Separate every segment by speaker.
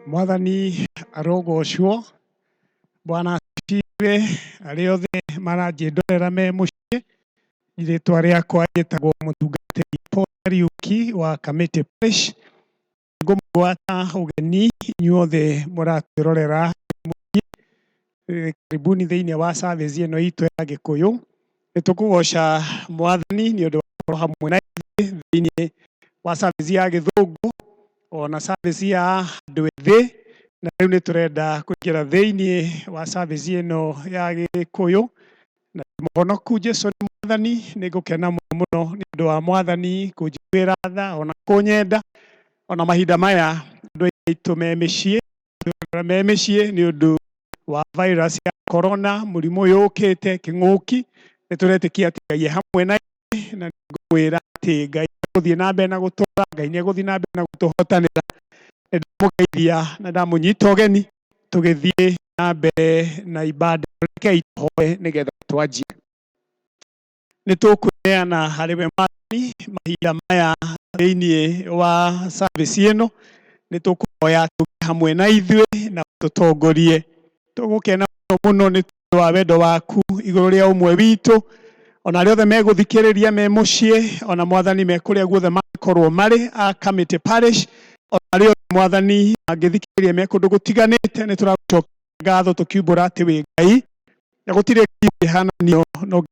Speaker 1: Mwathani arogocwo. Bwana asifiwe. Arĩa othe maranjĩndorera me mũciĩ, rĩtwa rĩakwa njĩtagwo mũtungatĩri Paul Kariuki wa Kamiti Parish. Ngũmũgwata ũgeni inyuothe mũratwĩrorera mũciĩ. Karibuni thĩinĩ wa service ĩno itũ ya Gĩkũyũ. Nĩ tũkũgoca Mwathani nĩ ũndũ wa gũkorwo hamwe na ithuĩ thĩinĩ wa service ya Gĩthũngũ ona service ya andũ ethĩ, na rĩu nĩ tũrenda kũingĩra thĩinĩ wa service ĩno ya Gĩkũyũ. Na mũhonoku Jesu nĩ Mwathani, nĩ ngũkena mũno mũno nĩ ũndũ wa Mwathani kũnjiguĩra tha ona kũnyenda, ona mahinda maya andũ aitũ me mĩciĩ, me mĩciĩ nĩ ũndũ wa virus ya corona, mũrimũ ũyũ ũkĩte kĩng'ũki. Nĩ tũretĩkia atĩ Ngai e hamwe na ithuĩ, na nĩngũmwĩra atĩ Ngai nĩegũthiĩ na mbere na gũtũra, Ngai nĩegũthiĩ na mbere na gũtũhotanĩra. Nĩ ndamũgeithia na ndamũnyita ũgeni tũgĩthiĩ na mbere na ibada. Rekei tũhoe nĩgetha twanjie. Nĩ tũkwĩneana harĩ we Mwathani mahinda maya thĩinĩ wa service ĩno. Nĩ tũkũhoya tũgĩe hamwe na ithuĩ na ũtũtongorie. Tũgũkena mũno mũno nĩ tondũ wa wendo waku igũrũ rĩa ũmwe witũ, ona arĩa othe megũthikĩrĩria me mũciĩ, ona Mwathani me kũrĩa guothe mangĩkorwo marĩ a Kamiti Parish, ona arĩa othe Mwathani mangĩthikĩrĩria me kũndũ gũtiganĩte, nĩ tũragũcokeria ngatho tũkiumbũra atĩ wĩ Ngai na gũtirĩ Ngai ũngĩhananio na ũngĩ.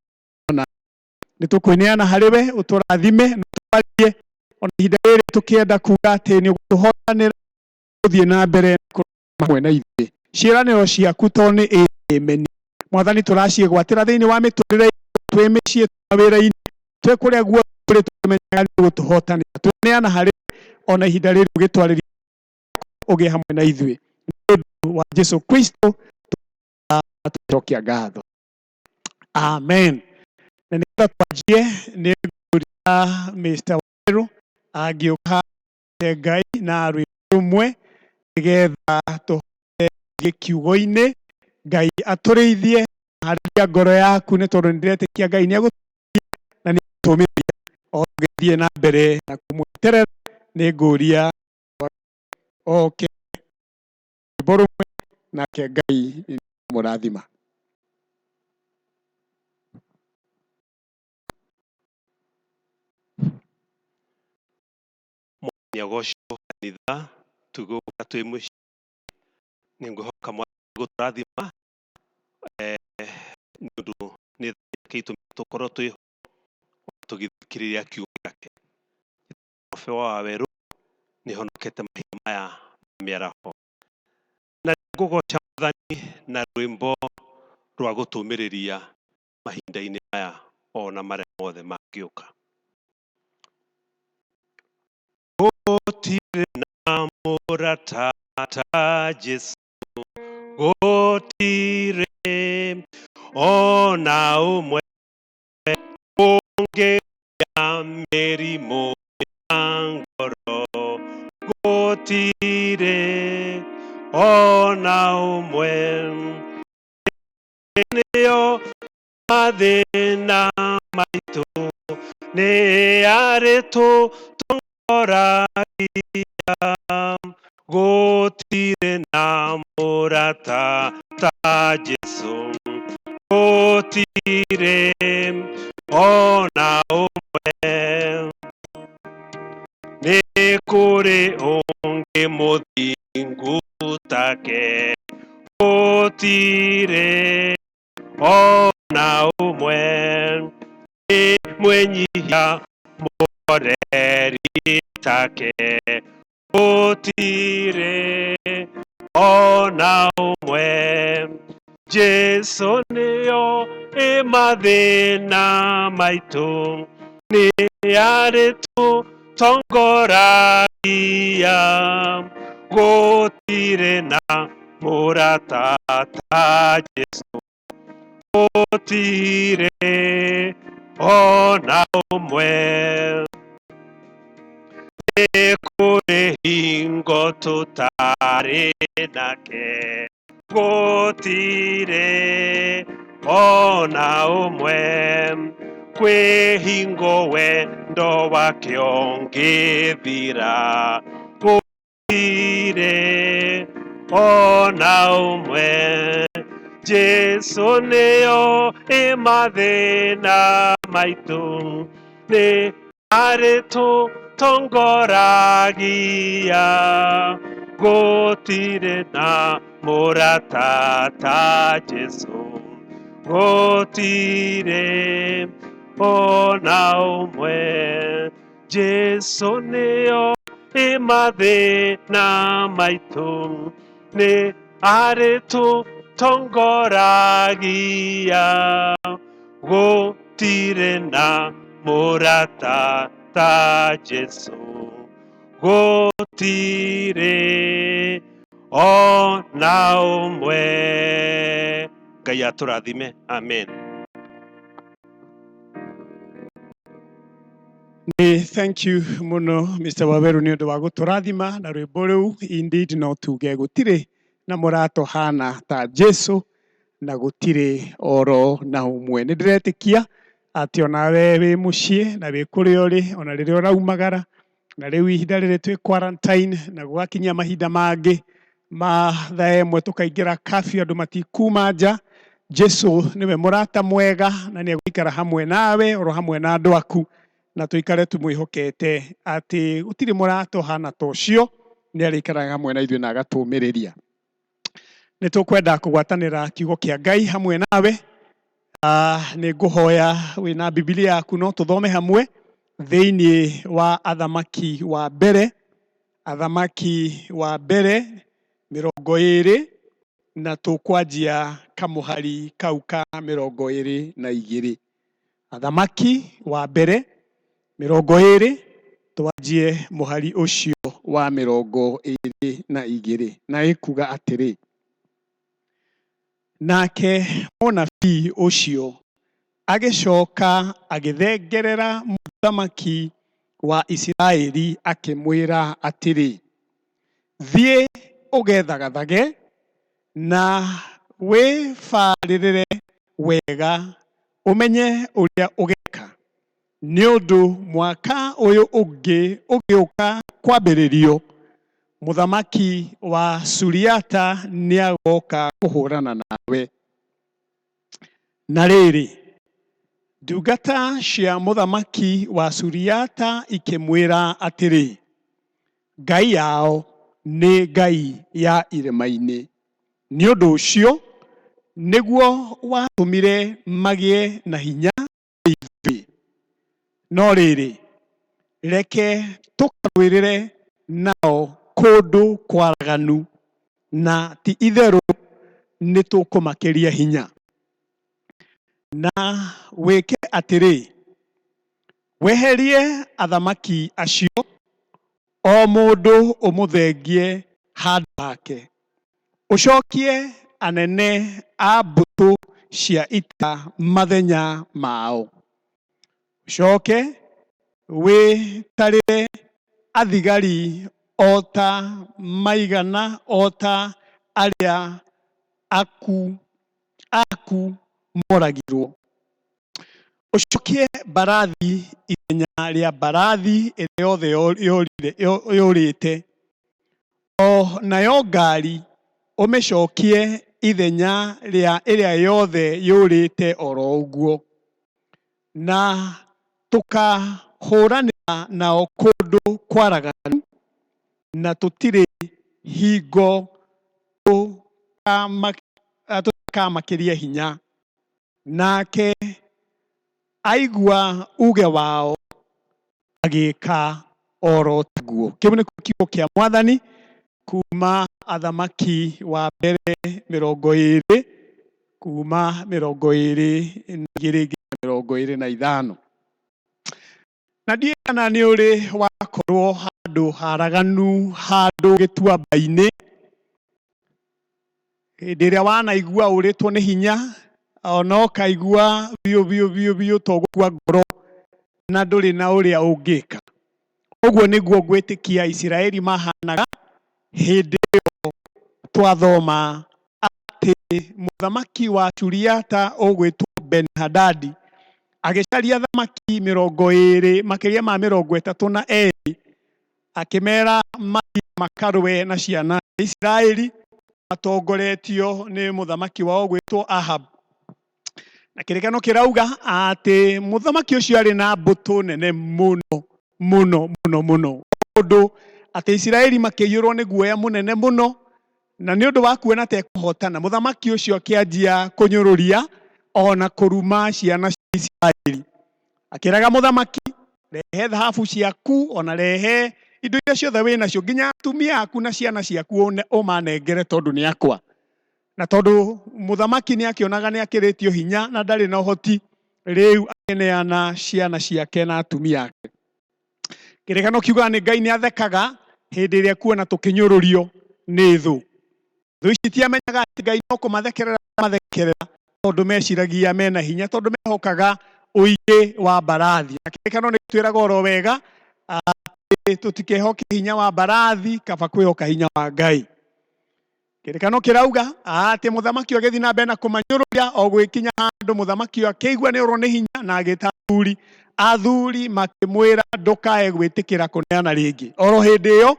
Speaker 1: Nĩ tũkwĩneana harĩ we, ũtũrathime na ũtwarie ona ihinda rĩrĩ tũkĩenda kuga atĩ nĩ ũgũtũhotanĩra gũthiĩ na mbere hamwe na ithuĩ. Ciĩranĩro ciaku to nĩ ĩmeni. Mwathani, tũraciĩgwatĩra thĩinĩ wa mĩtũrĩre itũ, twĩ mĩciĩ, twĩ mawĩra-inĩ, twĩ kũrĩa guothe tũrĩ, tũkĩmenyaga nĩ ũgũtũhotanĩra. Twĩneana harĩ ona ihinda rĩrĩ ũgĩtwarĩria ũgĩe hamwe na ithuĩ. Nĩ ũndũ wa Jesu Kristo tũcokia ngatho. Amen. Na nĩgetha twanjie nĩ ngũria Mr. Waweru angĩũka Ngai na rwĩmbo rũmwe nĩgetha tũhote gũthiĩ kiugo-inĩ. Ngai atũrĩithie, harĩria ngoro yaku nĩ tondũ nĩ ndĩretĩkia Ngai nĩ egũtũrĩithia na nĩ egũtũmĩrĩria o tũgĩthiĩ na mbere na kũmweterera. Nĩ ngũria oke rwĩmbo rũmwe nake Ngai mũrathima.
Speaker 2: Mwathani agocwo kanitha tũgĩũka twĩ mũciĩ. Nĩ ngwĩhoka Mwathani gũtũrathima nĩ ũndũ nĩ tha yake itũmĩte tũkorwo twĩ ho tũgĩthikĩrĩria kiugo gĩake. Mũbe wa Wawerũ nĩ honokete mahinda maya ma mĩaraho. Na ngũgoca Mwathani na rwĩmbo rwa gũtũmĩrĩria mahinda-inĩ maya ona marĩa mothe mangĩũka. Gũtirĩ na mũrata ta Jesũ, gũtirĩ ona ũmwe ũngĩgĩa mĩrimũ ya ngoro, gũtirĩ ona ũmwe. Nĩyo mathĩna maitũ nĩ arĩtũtongoragia, gũtirĩ na mũrata ta Jesũ, gũtirĩ ona ũmwe. Nĩ kũrĩ ũngĩ mũthingu take, gũtirĩ ona ũmwe. Nĩ mwĩnyihia mũhoreri take, gũtirĩ ona ũmwe. Jesu nĩo ĩ mathĩna maitũ, nĩ arĩtũtongoragia, gũtirĩ na mũrata ta Jesu, gũtirĩ ona ũmwe. Nĩ kũrĩ hingo tũtarĩ nake, gũtirĩ ona ũmwe, kwĩ hingo wendo wake ũngĩthira, gũtirĩ ona ũmwe. Jesu nĩo ĩ mathĩna maitũ, nĩ arĩtũtongoragia, gũtirĩ na mũrata ta Jesu, gũtirĩ ona ũmwe. Jesu nĩo ĩ mathĩna maitũ, nĩ arĩtũtongoragia, gũtirĩ na mũrata ta Jesu, gũtirĩ ona ũmwe. Ngai atũrathime, amen.
Speaker 1: Nĩ thank you mũno Mr. Waweru nĩ ũndũ wa gũtũrathima na rwĩmbo rũu. Indeed no tuge gũtirĩ na mũrata ũhana ta Jesu na gũtirĩ oro na ũmwe. Nĩ ndĩretĩkia atĩ onawe wĩ mũciĩ na wĩ kũrĩa ũrĩ, ona rĩrĩa ũraumagara, na rĩu ihinda rĩrĩ twĩ quarantine na gũgakinyia mahinda mangĩ ma thaa ĩmwe tũkaingĩra curfew, andũ matikuma nja. Jesu nĩwe mũrata mwega na nĩ egũikara hamwe nawe oro hamwe na andũ aku, na tũikare tũmwĩhokete atĩ gũtirĩ mũrata ũhana ta ũcio, nĩ arĩikaraga hamwe na ithuĩ na agatũũmĩrĩria. Nĩ tũkwenda kũgwatanĩra kiugo kĩa Ngai hamwe nawe. Nĩ ngũhoya wĩna Bibilia yaku no tũthome hamwe thĩinĩ wa Athamaki wa mbere, Athamaki wa mbere mĩrongo ĩrĩ, na tũkwanjia kamũhari kau ka mĩrongo ĩrĩ na igĩrĩ. Athamaki wa mbere mĩrongo ĩrĩ, twanjie mũhari ũcio wa mĩrongo ĩrĩ na igĩrĩ, na ĩkuga atĩrĩ: nake mũnabii ũcio agĩcoka agĩthengerera mũthamaki wa Isiraeli akĩmwĩra atĩrĩ, thiĩ ũgethagathage na wĩbarĩrĩre wega ũmenye ũrĩa ũgeka, nĩ ũndũ mwaka ũyũ ũngĩ ũgĩũka kwambĩrĩrio, mũthamaki wa Suriata nĩagoka kũhũrana nawe. Na rĩrĩ, ndungata cia mũthamaki wa Suriata ikĩmwĩra atĩrĩ, Ngai yao nĩ Ngai ya irĩma-inĩ, nĩ ũndũ ũcio nĩguo watũmire magĩe na hinya ithuĩ. No rĩrĩ, reke tũkarũĩrĩre nao kũndũ kwaraganu, na ti itherũ nĩ tũkũmakĩria hinya. Na wĩke atĩrĩ, weherie athamaki acio, o mũndũ ũmũthengie handũ hake, ũcokie anene a mbũtũ cia ita mathenya mao, ũcoke wĩtarĩre athigari o ta maigana o ta arĩa aku moragirwo, ũcokie mbarathi ithenya rĩa mbarathi ĩrĩa yothe yũrĩte, o nayo ngari ũmĩcokie ithenya rĩa ĩrĩa yothe yũrĩte oro ũguo, na tũkahũranĩra nao kũndũ kwaraganu, na tũtirĩ hingo tũkamakĩria hinya. Nake aigua uge wao agĩka oro taguo. Kĩu nĩkĩo kiugo kĩa Mwathani kuma Athamaki wa mbere mĩrongo ĩrĩ, kuma mĩrongo ĩrĩ na igĩrĩ nginya mĩrongo ĩrĩ na ithano. Na ndiũĩ kana nĩ ũrĩ wakorwo handũ haraganu, handũ gĩtuamba-inĩ, hĩndĩ ĩrĩa wanaigua ũrĩtwo nĩ hinya, ona ũkaigua biũ biũ biũ biũ to gũkua ngoro na ndũrĩ na ũrĩa ũngĩka. Ũguo nĩguo ngwĩtĩkia Isiraeli mahanaga hĩndĩ ĩyo twathoma atĩ mũthamaki wa Suriata ũgwĩtwo Ben-Hadadi agĩcaria thamaki 20 makĩria ma 32, akĩmera mathiĩ makarũe na ciana cia Isiraeli matongoretio nĩ mũthamaki wao ũgwĩtwo Ahab. Na kĩrĩkano kĩrauga atĩ mũthamaki ũcio arĩ na mbũtũ nene mũno mũno mũno mũno, ũndũ atĩ Isiraeli makĩiyũrwo nĩ guoya mũnene mũno, na nĩ ũndũ wa kuona ta ekũhotana, mũthamaki ũcio akĩanjia kũnyũrũria ona kũruma ciana cia Isiraeli. Akĩraga mũthamaki, rehe thahabu ciaku ona rehe indo iria ciothe wĩ nacio, nginya atumia aku na ciana ciaku ũmanengere tondũ nĩ akwa. Na tondũ mũthamaki nĩ akĩonaga nĩ akĩrĩtio hinya na ndarĩ na ũhoti, rĩu akĩneana ciana ciake na atumia ake. Kĩrĩkano kiugaga nĩ Ngai nĩ athekaga hĩndĩ ĩrĩa kuona tũkĩnyũrũrio nĩ thũ. Thũ ici itiamenyaga atĩ Ngai no kũmathekerera mathekerera, tondũ meciragia mena hinya, tondũ mehokaga ũingĩ wa mbarathi. Na kĩrĩkano nĩ gĩtwĩraga oro wega atĩ tũtikehoke hinya wa mbarathi, kaba kwĩhoka hinya wa Ngai. Kĩrĩkano kĩrauga atĩ mũthamaki ũyũ agĩthiĩ na mbere na kũmanyũrũria o gwĩkinya handũ mũthamaki ũyũ akĩigua nĩ orwo nĩ hinya na agĩta athuri. Athuri makĩmwĩra ndũkae gwĩtĩkĩra kũneana rĩngĩ. Oro hĩndĩ ĩyo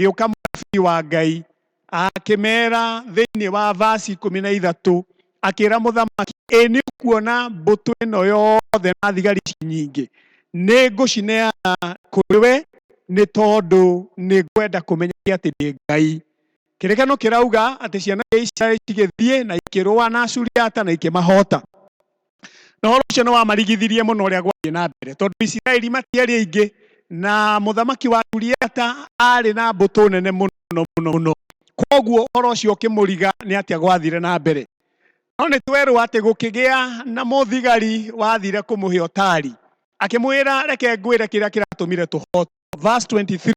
Speaker 1: gĩũka mũnabii wa Ngai akĩmera thĩinĩ wa vasi 13, akĩra mũthamaki, ĩ nĩ ũkuona mbũtũ ĩno yothe na thigari ici nyingĩ, nĩ ngũcineana kũrĩ we nĩ tondũ nĩ ngwenda kũmenya atĩ ndĩ Ngai. Kĩrĩkano kĩrauga atĩ ciana cia Isiraeli cigĩthiĩ na ikĩrũa na Asuriata na ikĩmahota. Na ũhoro ũcio nĩ wamarigithirie mũno ũrĩa gwathiĩ na mbere, tondũ Isiraeli matiarĩ aingĩ na mũthamaki wa Suriata arĩ na mbũtũ nene mũno mũno mũno. Koguo ũhoro ũcio ũkĩmũriga nĩ atĩa gwathire na mbere. No nĩ twerwo atĩ gũkĩgĩa na mũthigari wathire kũmũhe ũtari, akĩmwĩra reke ngwĩre kĩrĩa kĩratũmire tũhotwo. Verse 23,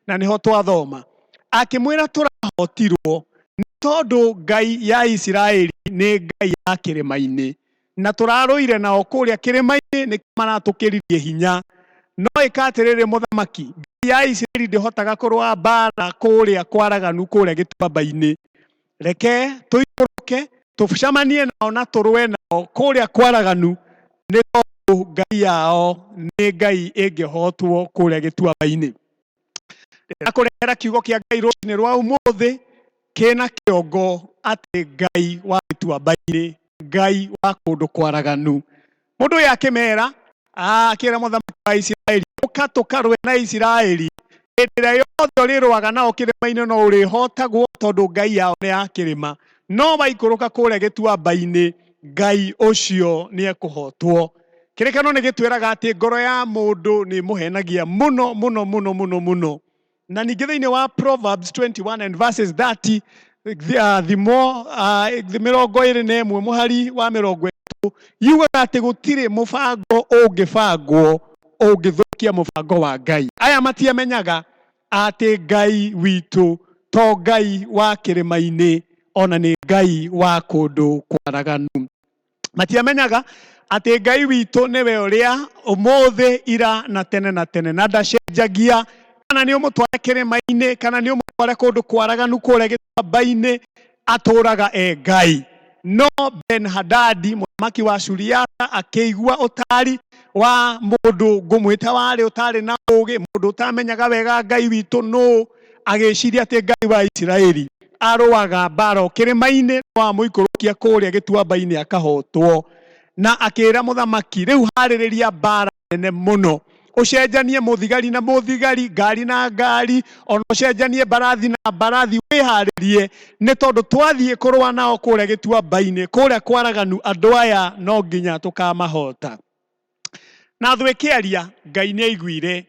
Speaker 1: na nĩho twathoma, akĩmwĩra tũrahotirwo nĩ tondũ Ngai ya Isiraeli nĩ Ngai ya kĩrĩma-inĩ, na tũrarũire nao kũrĩa kĩrĩma-inĩ nĩkĩo maratũkĩririe hinya. No ĩka atĩrĩrĩ mũthamaki, Ngai ya Isiraeli ndĩhotaga kũrũa mbara kũrĩa kwaraganu kũrĩa gĩtuamba-inĩ. Reke tũikũrũke tũcemanie nao na tũrũe nao kũrĩa kwaraganu, nĩ tondũ Ngai yao nĩ Ngai ĩngĩhotwo kũrĩa gĩtuamba-inĩ. Ndĩrakũrehera kiugo kĩa Ngai rũcinĩ rwa ũmũthĩ kĩna kĩongo atĩ Ngai wa gĩtuamba-inĩ, Ngai wa kũndũ kwaraganu. Mũndũ ũyũ akĩmera, akĩra mũthamaki wa Isiraeli, ũka tũkarũe na Isiraeli. Hĩndĩ ĩrĩa yothe ũrĩrũaga nao kĩrĩma-inĩ no ũrĩhotagwo, tondũ Ngai yao nĩ ya kĩrĩma. No waikũrũka kũrĩa gĩtuamba-inĩ, Ngai ũcio nĩ ekũhotwo. Kĩrĩkano nĩ gĩtwĩraga atĩ ngoro ya mũndũ nĩ ĩmũhenagia mũno mũno mũno mũno mũno. Na ningĩ thĩinĩ wa Proverbs 21 and verses 30, thimo 21 mũhari wa 30 yugaga atĩ gũtirĩ mũbango ũngĩbangwo ũngĩthũkia mũbango wa Ngai. Aya matiamenyaga atĩ Ngai witũ to Ngai wa kĩrĩma-inĩ, ona nĩ Ngai wa kũndũ kwaraganu. Matiamenyaga atĩ Ngai witũ nĩwe ũrĩa ũmũthĩ, ira na tene na tene, na ndacenjagia. Kana nĩ ũmũtware kĩrĩma-inĩ, kana nĩ ũmũtware kũndũ kwaraganu kũrĩa gĩtuamba-inĩ, atũraga e Ngai. No Ben-Hadadi mũthamaki wa Suriata akĩigua ũtari wa mũndũ ngũmwĩta warĩ ũtarĩ na ũũgĩ, mũndũ ũtamenyaga wega Ngai witũ nũũ, agĩciria atĩ Ngai wa Isiraeli arũaga mbara o kĩrĩma-inĩ, no amũikũrũkia kũrĩa gĩtuamba-inĩ akahotwo. Na akĩra mũthamaki, rĩu harĩrĩria mbara nene mũno, ũcenjanie mũthigari na mũthigari, ngari na ngari, ona ũcenjanie mbarathi na mbarathi, wĩharĩrie, nĩ tondũ twathiĩ kũrũa nao kũrĩa gĩtuamba-inĩ, kũrĩa kwaraganu, andũ aya no nginya tũkamahota. Na thũ ĩkĩaria, Ngai nĩ aiguire.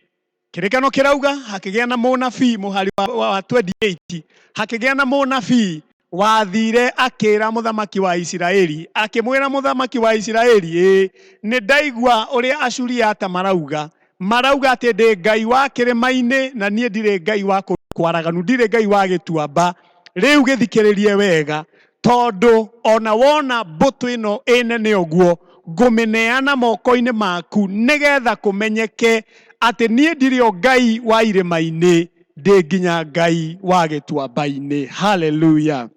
Speaker 1: Kĩrĩkano kĩrauga hakĩgĩa na mũnabii, mũhari wa 28, hakĩgĩa na mũnabii wathire akĩra mũthamaki wa Isiraeli, akĩmwĩra mũthamaki wa Isiraeli, ĩ nĩ ndaigua ũrĩa Asuriata marauga, marauga atĩ ndĩ Ngai wa kĩrĩma-inĩ na niĩ ndirĩ Ngai wa kũndũ kwaraganu, ndirĩ Ngai wa gĩtuamba. Rĩu gĩthikĩrĩrie wega, tondũ ona wona mbũtũ ĩno ĩ nene ũguo, ngũmĩneana moko-inĩ maku, nĩgetha kũmenyeke Atĩ niĩ ndirĩ o Ngai wa irĩma-inĩ, ndĩ nginya Ngai wa gĩtuamba-inĩ. Haleluya!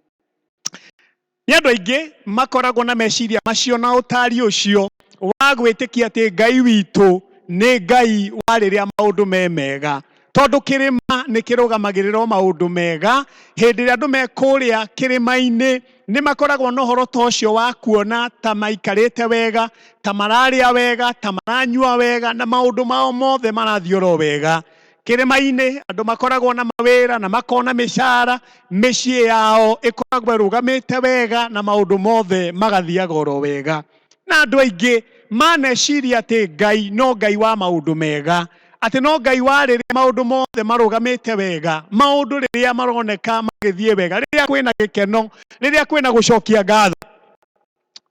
Speaker 1: Nĩ andũ aingĩ makoragwo na meciria macio na ũtaari ũcio wa gwĩtĩkia atĩ Ngai witũ nĩ Ngai wa rĩrĩa maũndũ me mega. Tondũ kĩrĩma nĩ kĩrũgamagĩrĩra o maũndũ mega, hĩndĩ ĩrĩa andũ me kũrĩa kĩrĩma-inĩ nĩ makoragwo na ũhoro ta ũcio wa kuona ta maikarĩte wega, ta mararĩa wega, ta maranyua wega, na maũndũ mao mothe marathiĩ oro wega. Kĩrĩma-inĩ andũ makoragwo na mawĩra na makona mĩcara, mĩciĩ yao ĩkoragwo ĩrũgamĩte wega na maũndũ mothe magathiaga oro wega. Na andũ aingĩ maneciria atĩ Ngai no Ngai wa maũndũ mega, atĩ no Ngai wa rĩrĩa maũndũ mothe marũgamĩte wega, maũndũ rĩrĩa maroneka magĩthiĩ wega, rĩrĩa kwĩna gĩkeno, rĩrĩa kwĩna gũcokia ngatho.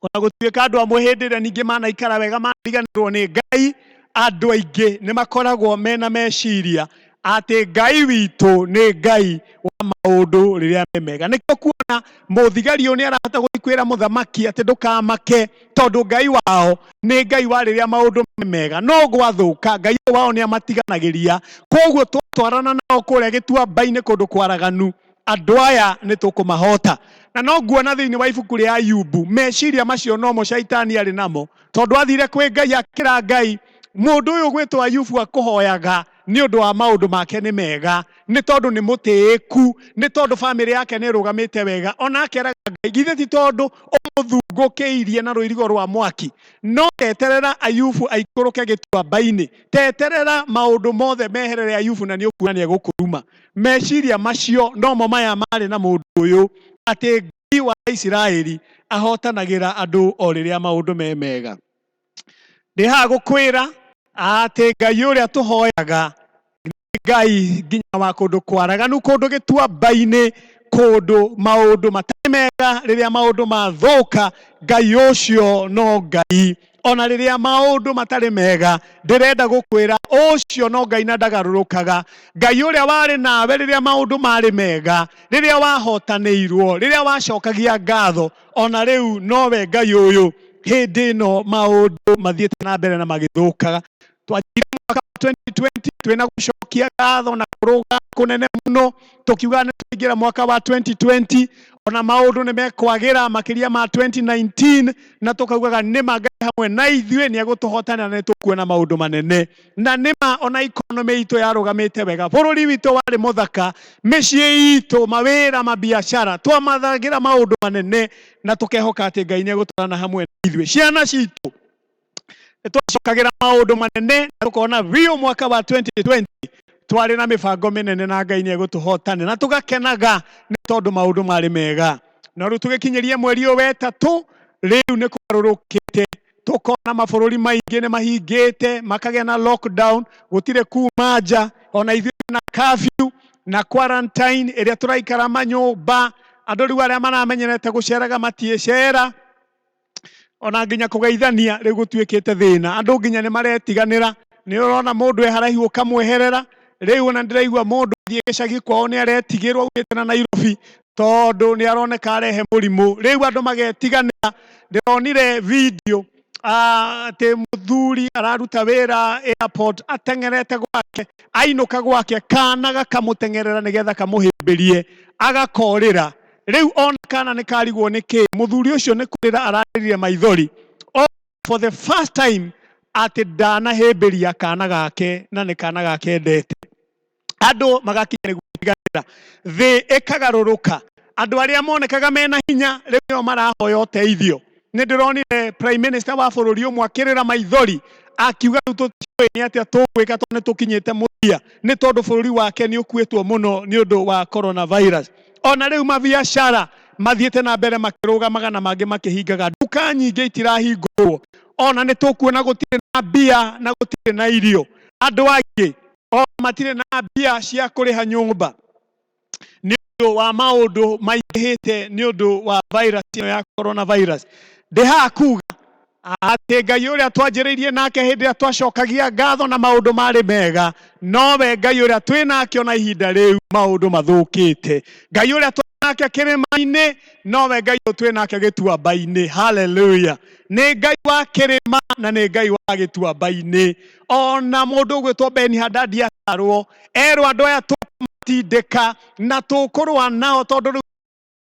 Speaker 1: Ona gũtuĩka andũ amwe hĩndĩ ĩrĩa ningĩ manaikara wega mariganĩrwo nĩ Ngai, andũ aingĩ nĩ makoragwo mena meciria atĩ Ngai witũ nĩ Ngai wa maũndũ rĩrĩa me mega. Nĩkĩo kuona mũthigari ũyũ nĩ arahota gũthiĩ kwĩra mũthamaki atĩ ndũkamake tondũ Ngai wao nĩ Ngai wa rĩrĩa maũndũ me mega, no gwathũka Ngai ũyũ wao nĩ amatiganagĩria. Koguo twatwarana nao kũrĩa gĩtuamba-inĩ kũndũ kwaraganu, andũ aya nĩ tũkũmahota. Na no nguona thĩinĩ wa ibuku rĩa Ayubu meciria macio nomo shaitani arĩ namo, tondũ athire kwĩ Ngai akĩra Ngai, mũndũ ũyũ gwĩtwo Ayubu akũhoyaga nĩ ũndũ wa maũndũ make nĩ mega, nĩ tondũ nĩ mũtĩĩku, nĩ tondũ bamĩrĩ yake nĩ ĩrũgamĩte wega. Ona akeraga Ngai, githĩ ti tondũ ũmũthungũkĩirie na rũirigo rwa mwaki? No teterera Ayubu aikũrũke gĩtuamba-inĩ, teterera maũndũ mothe meherere Ayubu na nĩ ũkuona nĩ egũkũruma. Meciria macio nomo maya marĩ na mũndũ ũyũ, atĩ Ngai wa Isiraeli ahotanagĩra andũ o rĩrĩa maũndũ me mega. Ndĩ haha gũkwĩra atĩ Ngai ũrĩa tũhoyaga nĩ Ngai nginya wa kũndũ kwaraganu, kũndũ gĩtuamba-inĩ, kũndũ maũndũ matarĩ mega, rĩrĩa maũndũ mathũka, Ngai ũcio no Ngai. Ona rĩrĩa maũndũ matarĩ mega, ndĩrenda gũkwĩra ũcio no Ngai na ndagarũrũkaga. Ngai ũrĩa warĩ nawe rĩrĩa maũndũ marĩ mega, rĩrĩa wahotanĩirwo, rĩrĩa wacokagia ngatho, ona rĩu nowe Ngai ũyũ hĩndĩ ĩno maũndũ mathiĩte na mbere na magĩthũkaga. Twanjire mwaka wa 2020 twĩna gũcokia ngatho na kũrũga kũnene mũno, tũkiuga nĩ twaingĩra mwaka wa 2020 ona maũndũ nĩ mekwagĩra makĩria ma 2019, na tũkaugaga nĩma Ngai hamwe na ithuĩ nĩ egũtũhotana na nĩ tũkuona maũndũ manene. Na nĩma ona economy itũ yarũgamĩte wega, bũrũri witũ warĩ mũthaka, mĩciĩ itũ, mawĩra, mabiacara, twamathagĩra maũndũ manene na tũkehoka atĩ Ngai nĩ egũtwarana hamwe na ithuĩ. Ciana citũ nĩ twacokagĩra maũndũ manene na tũkona biũ mwaka wa 2020 twarĩ na mĩbango mĩnene na Ngai nĩ egũtũhotana na tũgakenaga nĩ tondũ maũndũ marĩ mega. No rĩu tũgĩkinyĩrie mweri ũyũ wetatũ, rĩu nĩ kũgarũrũkĩte, tũkona mabũrũri maingĩ nĩ mahingĩte, makagĩa na lockdown, gũtirĩ kuma nja, ona ithuĩ na curfew na quarantine ĩrĩa tũraikara manyũmba. Andũ rĩu arĩa maramenyerete gũceraga matiĩcera, ona nginya kũgeithania rĩu gũtuĩkĩte thĩna. Andũ nginya nĩ maretiganĩra, nĩ ũrona mũndũ e haraihu ũkamweherera. Rĩu ona ndĩraigua mũndũ athiĩ gĩcagi kwao nĩ aretigĩrwo aumĩte na Nairobi tondũ nĩ aroneka arehe mũrimũ. Rĩu andũ magetiganĩra. Ndĩronire video atĩ mũthuri araruta wĩra airport ateng'erete gwake, ainũka gwake kana gakamũteng'erera nĩgetha kamũhĩmbĩrie, agakorĩra. Rĩu ona kana nĩ karigwo nĩ kĩ, mũthuri ũcio nĩ kũrĩra ararĩrire maithori o for the first time atĩ ndanahĩmbĩria kana gake na nĩ kana gake endete. Andũ magakinya nĩ gwĩtiganĩra, thĩ ĩkagarũrũka, andũ arĩa monekaga mena hinya rĩu nĩo marahoya ũteithio. Nĩ ndĩronire prime minister wa bũrũri ũmwe akĩrĩra maithori akiuga rĩu tũtiũĩ nĩ atĩa tũgwĩka tondũ nĩ tũkinyĩte mũthia, nĩ tondũ bũrũri wake nĩ ũkuĩtwo mũno nĩ ũndũ wa coronavirus. Ona rĩu mabiacara mathiĩte na mbere makĩrũgamaga na mangĩ makĩhingaga, nduka nyingĩ itirahingũrwo, ona nĩ tũkuona gũtirĩ na mbia na gũtirĩ na irio. Andũ aingĩ ona matirĩ na mbia cia kũrĩha nyũmba nĩ ũndũ wa maũndũ maingĩhĩte nĩ ũndũ wa virus ĩno ya coronavirus. Ndĩ haha kuga atĩ Ngai ũrĩa twanjĩrĩirie nake hĩndĩ ĩrĩa twacokagia ngatho na maũndũ marĩ mega, nowe Ngai ũrĩa twĩ nake ona ihinda rĩu maũndũ mathũkĩte. Ngai ũrĩa twĩ Nake kĩrĩma-inĩ nowe Ngai ũyũ twĩ nake gĩtuamba-inĩ. Haleluya! Nĩ Ngai wa kĩrĩma na nĩ Ngai wa gĩtuamba-inĩ. Ona mũndũ ũgwĩtwo Beni Hadadi atarwo erwo andũ aya tũkũmatindĩka na tũkũrũa nao tondũ rĩu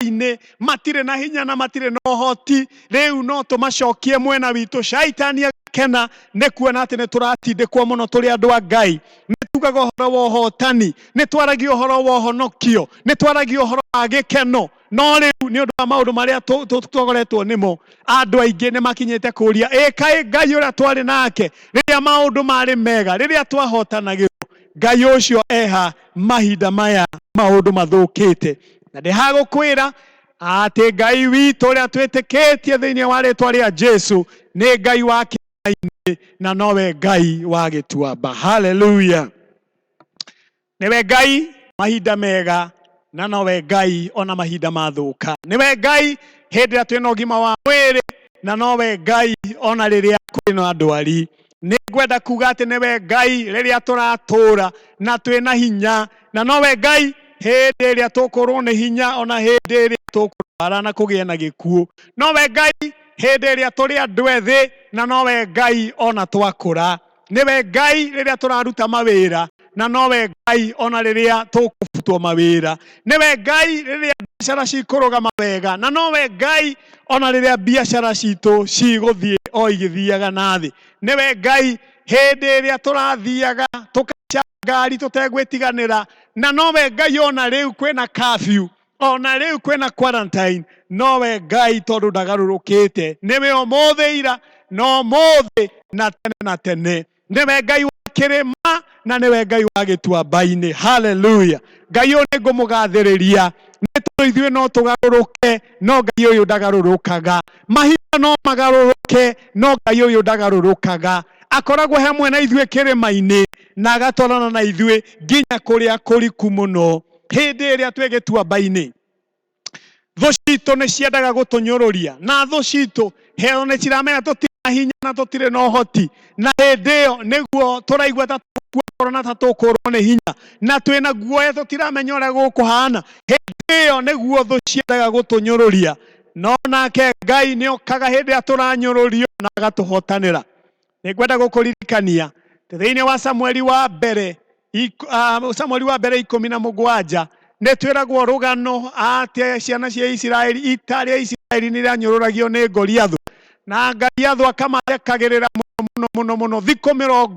Speaker 1: inĩ matirĩ na hinya na matirĩ na ũhoti, rĩu no tũmacokie mwena witũ. Shaitani agakena nĩ kuona atĩ nĩ tũratindĩkwo mũno tũrĩ andũ a Ngai. Nĩ tugaga ũhoro wa ũhotani, nĩ twaragia ũhoro wa ũhonokio, nĩ twaragia ũhoro wa gĩkeno, no rĩu nĩ ũndũ wa maũndũ marĩa tũkoretwo nĩmo, andũ aingĩ nĩ makinyĩte kũria, ĩ kaĩ Ngai ũrĩa twarĩ nake rĩrĩa maũndũ marĩ mega, rĩrĩa twahotanagĩrwo, Ngai ũcio eha mahinda maya maũndũ mathũkĩte? Na ndĩhagũkwĩra atĩ Ngai witũ ũrĩa twĩtĩkĩtie thĩinĩ wa rĩtwa rĩa Jesu nĩ Ngai wa kĩrĩma-inĩ na nowe Ngai wa gĩtuamba. Haleluya! Nĩwe Ngai mahinda mega na nowe Ngai ona mahinda mathũka. Nĩwe Ngai hĩndĩ ĩrĩa twĩna ũgima wa mwĩrĩ na nowe Ngai ona rĩrĩa kwĩna ndwari. Nĩ ngwenda kuga atĩ nĩwe Ngai rĩrĩa tũratũra na twĩna hinya, na nowe Ngai hĩndĩ ĩrĩa tũkũrwo nĩ hinya ona hĩndĩ ĩrĩa tũkũrwara na kũgĩa na gĩkuũ. Nowe Ngai hĩndĩ ĩrĩa tũrĩ andũ ethĩ na nowe Ngai ona twakũra. Nĩwe Ngai rĩrĩa tũraruta mawĩra na nowe Ngai ona rĩrĩa tũkũbutwo mawĩra. Nĩwe Ngai rĩrĩa biacara cikũrũgama wega na nowe Ngai ona rĩrĩa biacara citũ cigũthiĩ o igĩthiaga na thĩ. Nĩwe Ngai hĩndĩ ĩrĩa tũrathiaga tũkaica ngari tũtegwĩtiganĩra, na nowe Ngai ona rĩu kwĩna curfew, ona rĩu kwĩna quarantine, nowe Ngai tondũ ndagarũrũkĩte. Nĩwe ũmũthĩ, ira na ũmũthĩ na tene na tene. Nĩwe Ngai wa kĩrĩma na nĩwe Ngai wa gĩtuamba-inĩ. Haleluya! Ngai ũyũ nĩ ngũmũgathĩrĩria nĩ tondũ ithuĩ no tũgarũrũke, no Ngai ũyũ ndagarũrũkaga. Mahinda no magarũrũke, no Ngai ũyũ ndagarũrũkaga. Akoragwo hamwe na ithuĩ kĩrĩma-inĩ na agatwarana na ithuĩ nginya kũrĩa kũriku mũno. Hĩndĩ ĩrĩa twĩ gĩtuamba-inĩ, thũ citũ nĩ ciendaga gũtũnyũrũria, na thũ citũ heo nĩ ciramenya tũtirĩ na hinya na tũtirĩ na ũhoti, na hĩndĩ ĩyo nĩguo tũraigua ta tũgũkua ngoro na ta tũkũrwo nĩ hinya na twĩna guoya, tũtiramenya ũrĩa gũkũhana. Hĩndĩ ĩyo nĩguo thũ ciendaga gũtũnyũrũria, no nake Ngai nĩ okaga hĩndĩ ĩrĩa tũranyũrũrio na agatũhotanĩra. Nĩ ngwenda gũkũririkania atĩ thĩinĩ wa Samueli wa mbere Samueli wa mbere 17 nĩ twĩragwo rũgano atĩ ciana cia Isiraeli, ita rĩa Isiraeli nĩ rĩanyũrũragio nĩ Goliathũ, na Goliathũ akamathekagĩrĩra mũno mũno mũno mũno thikũ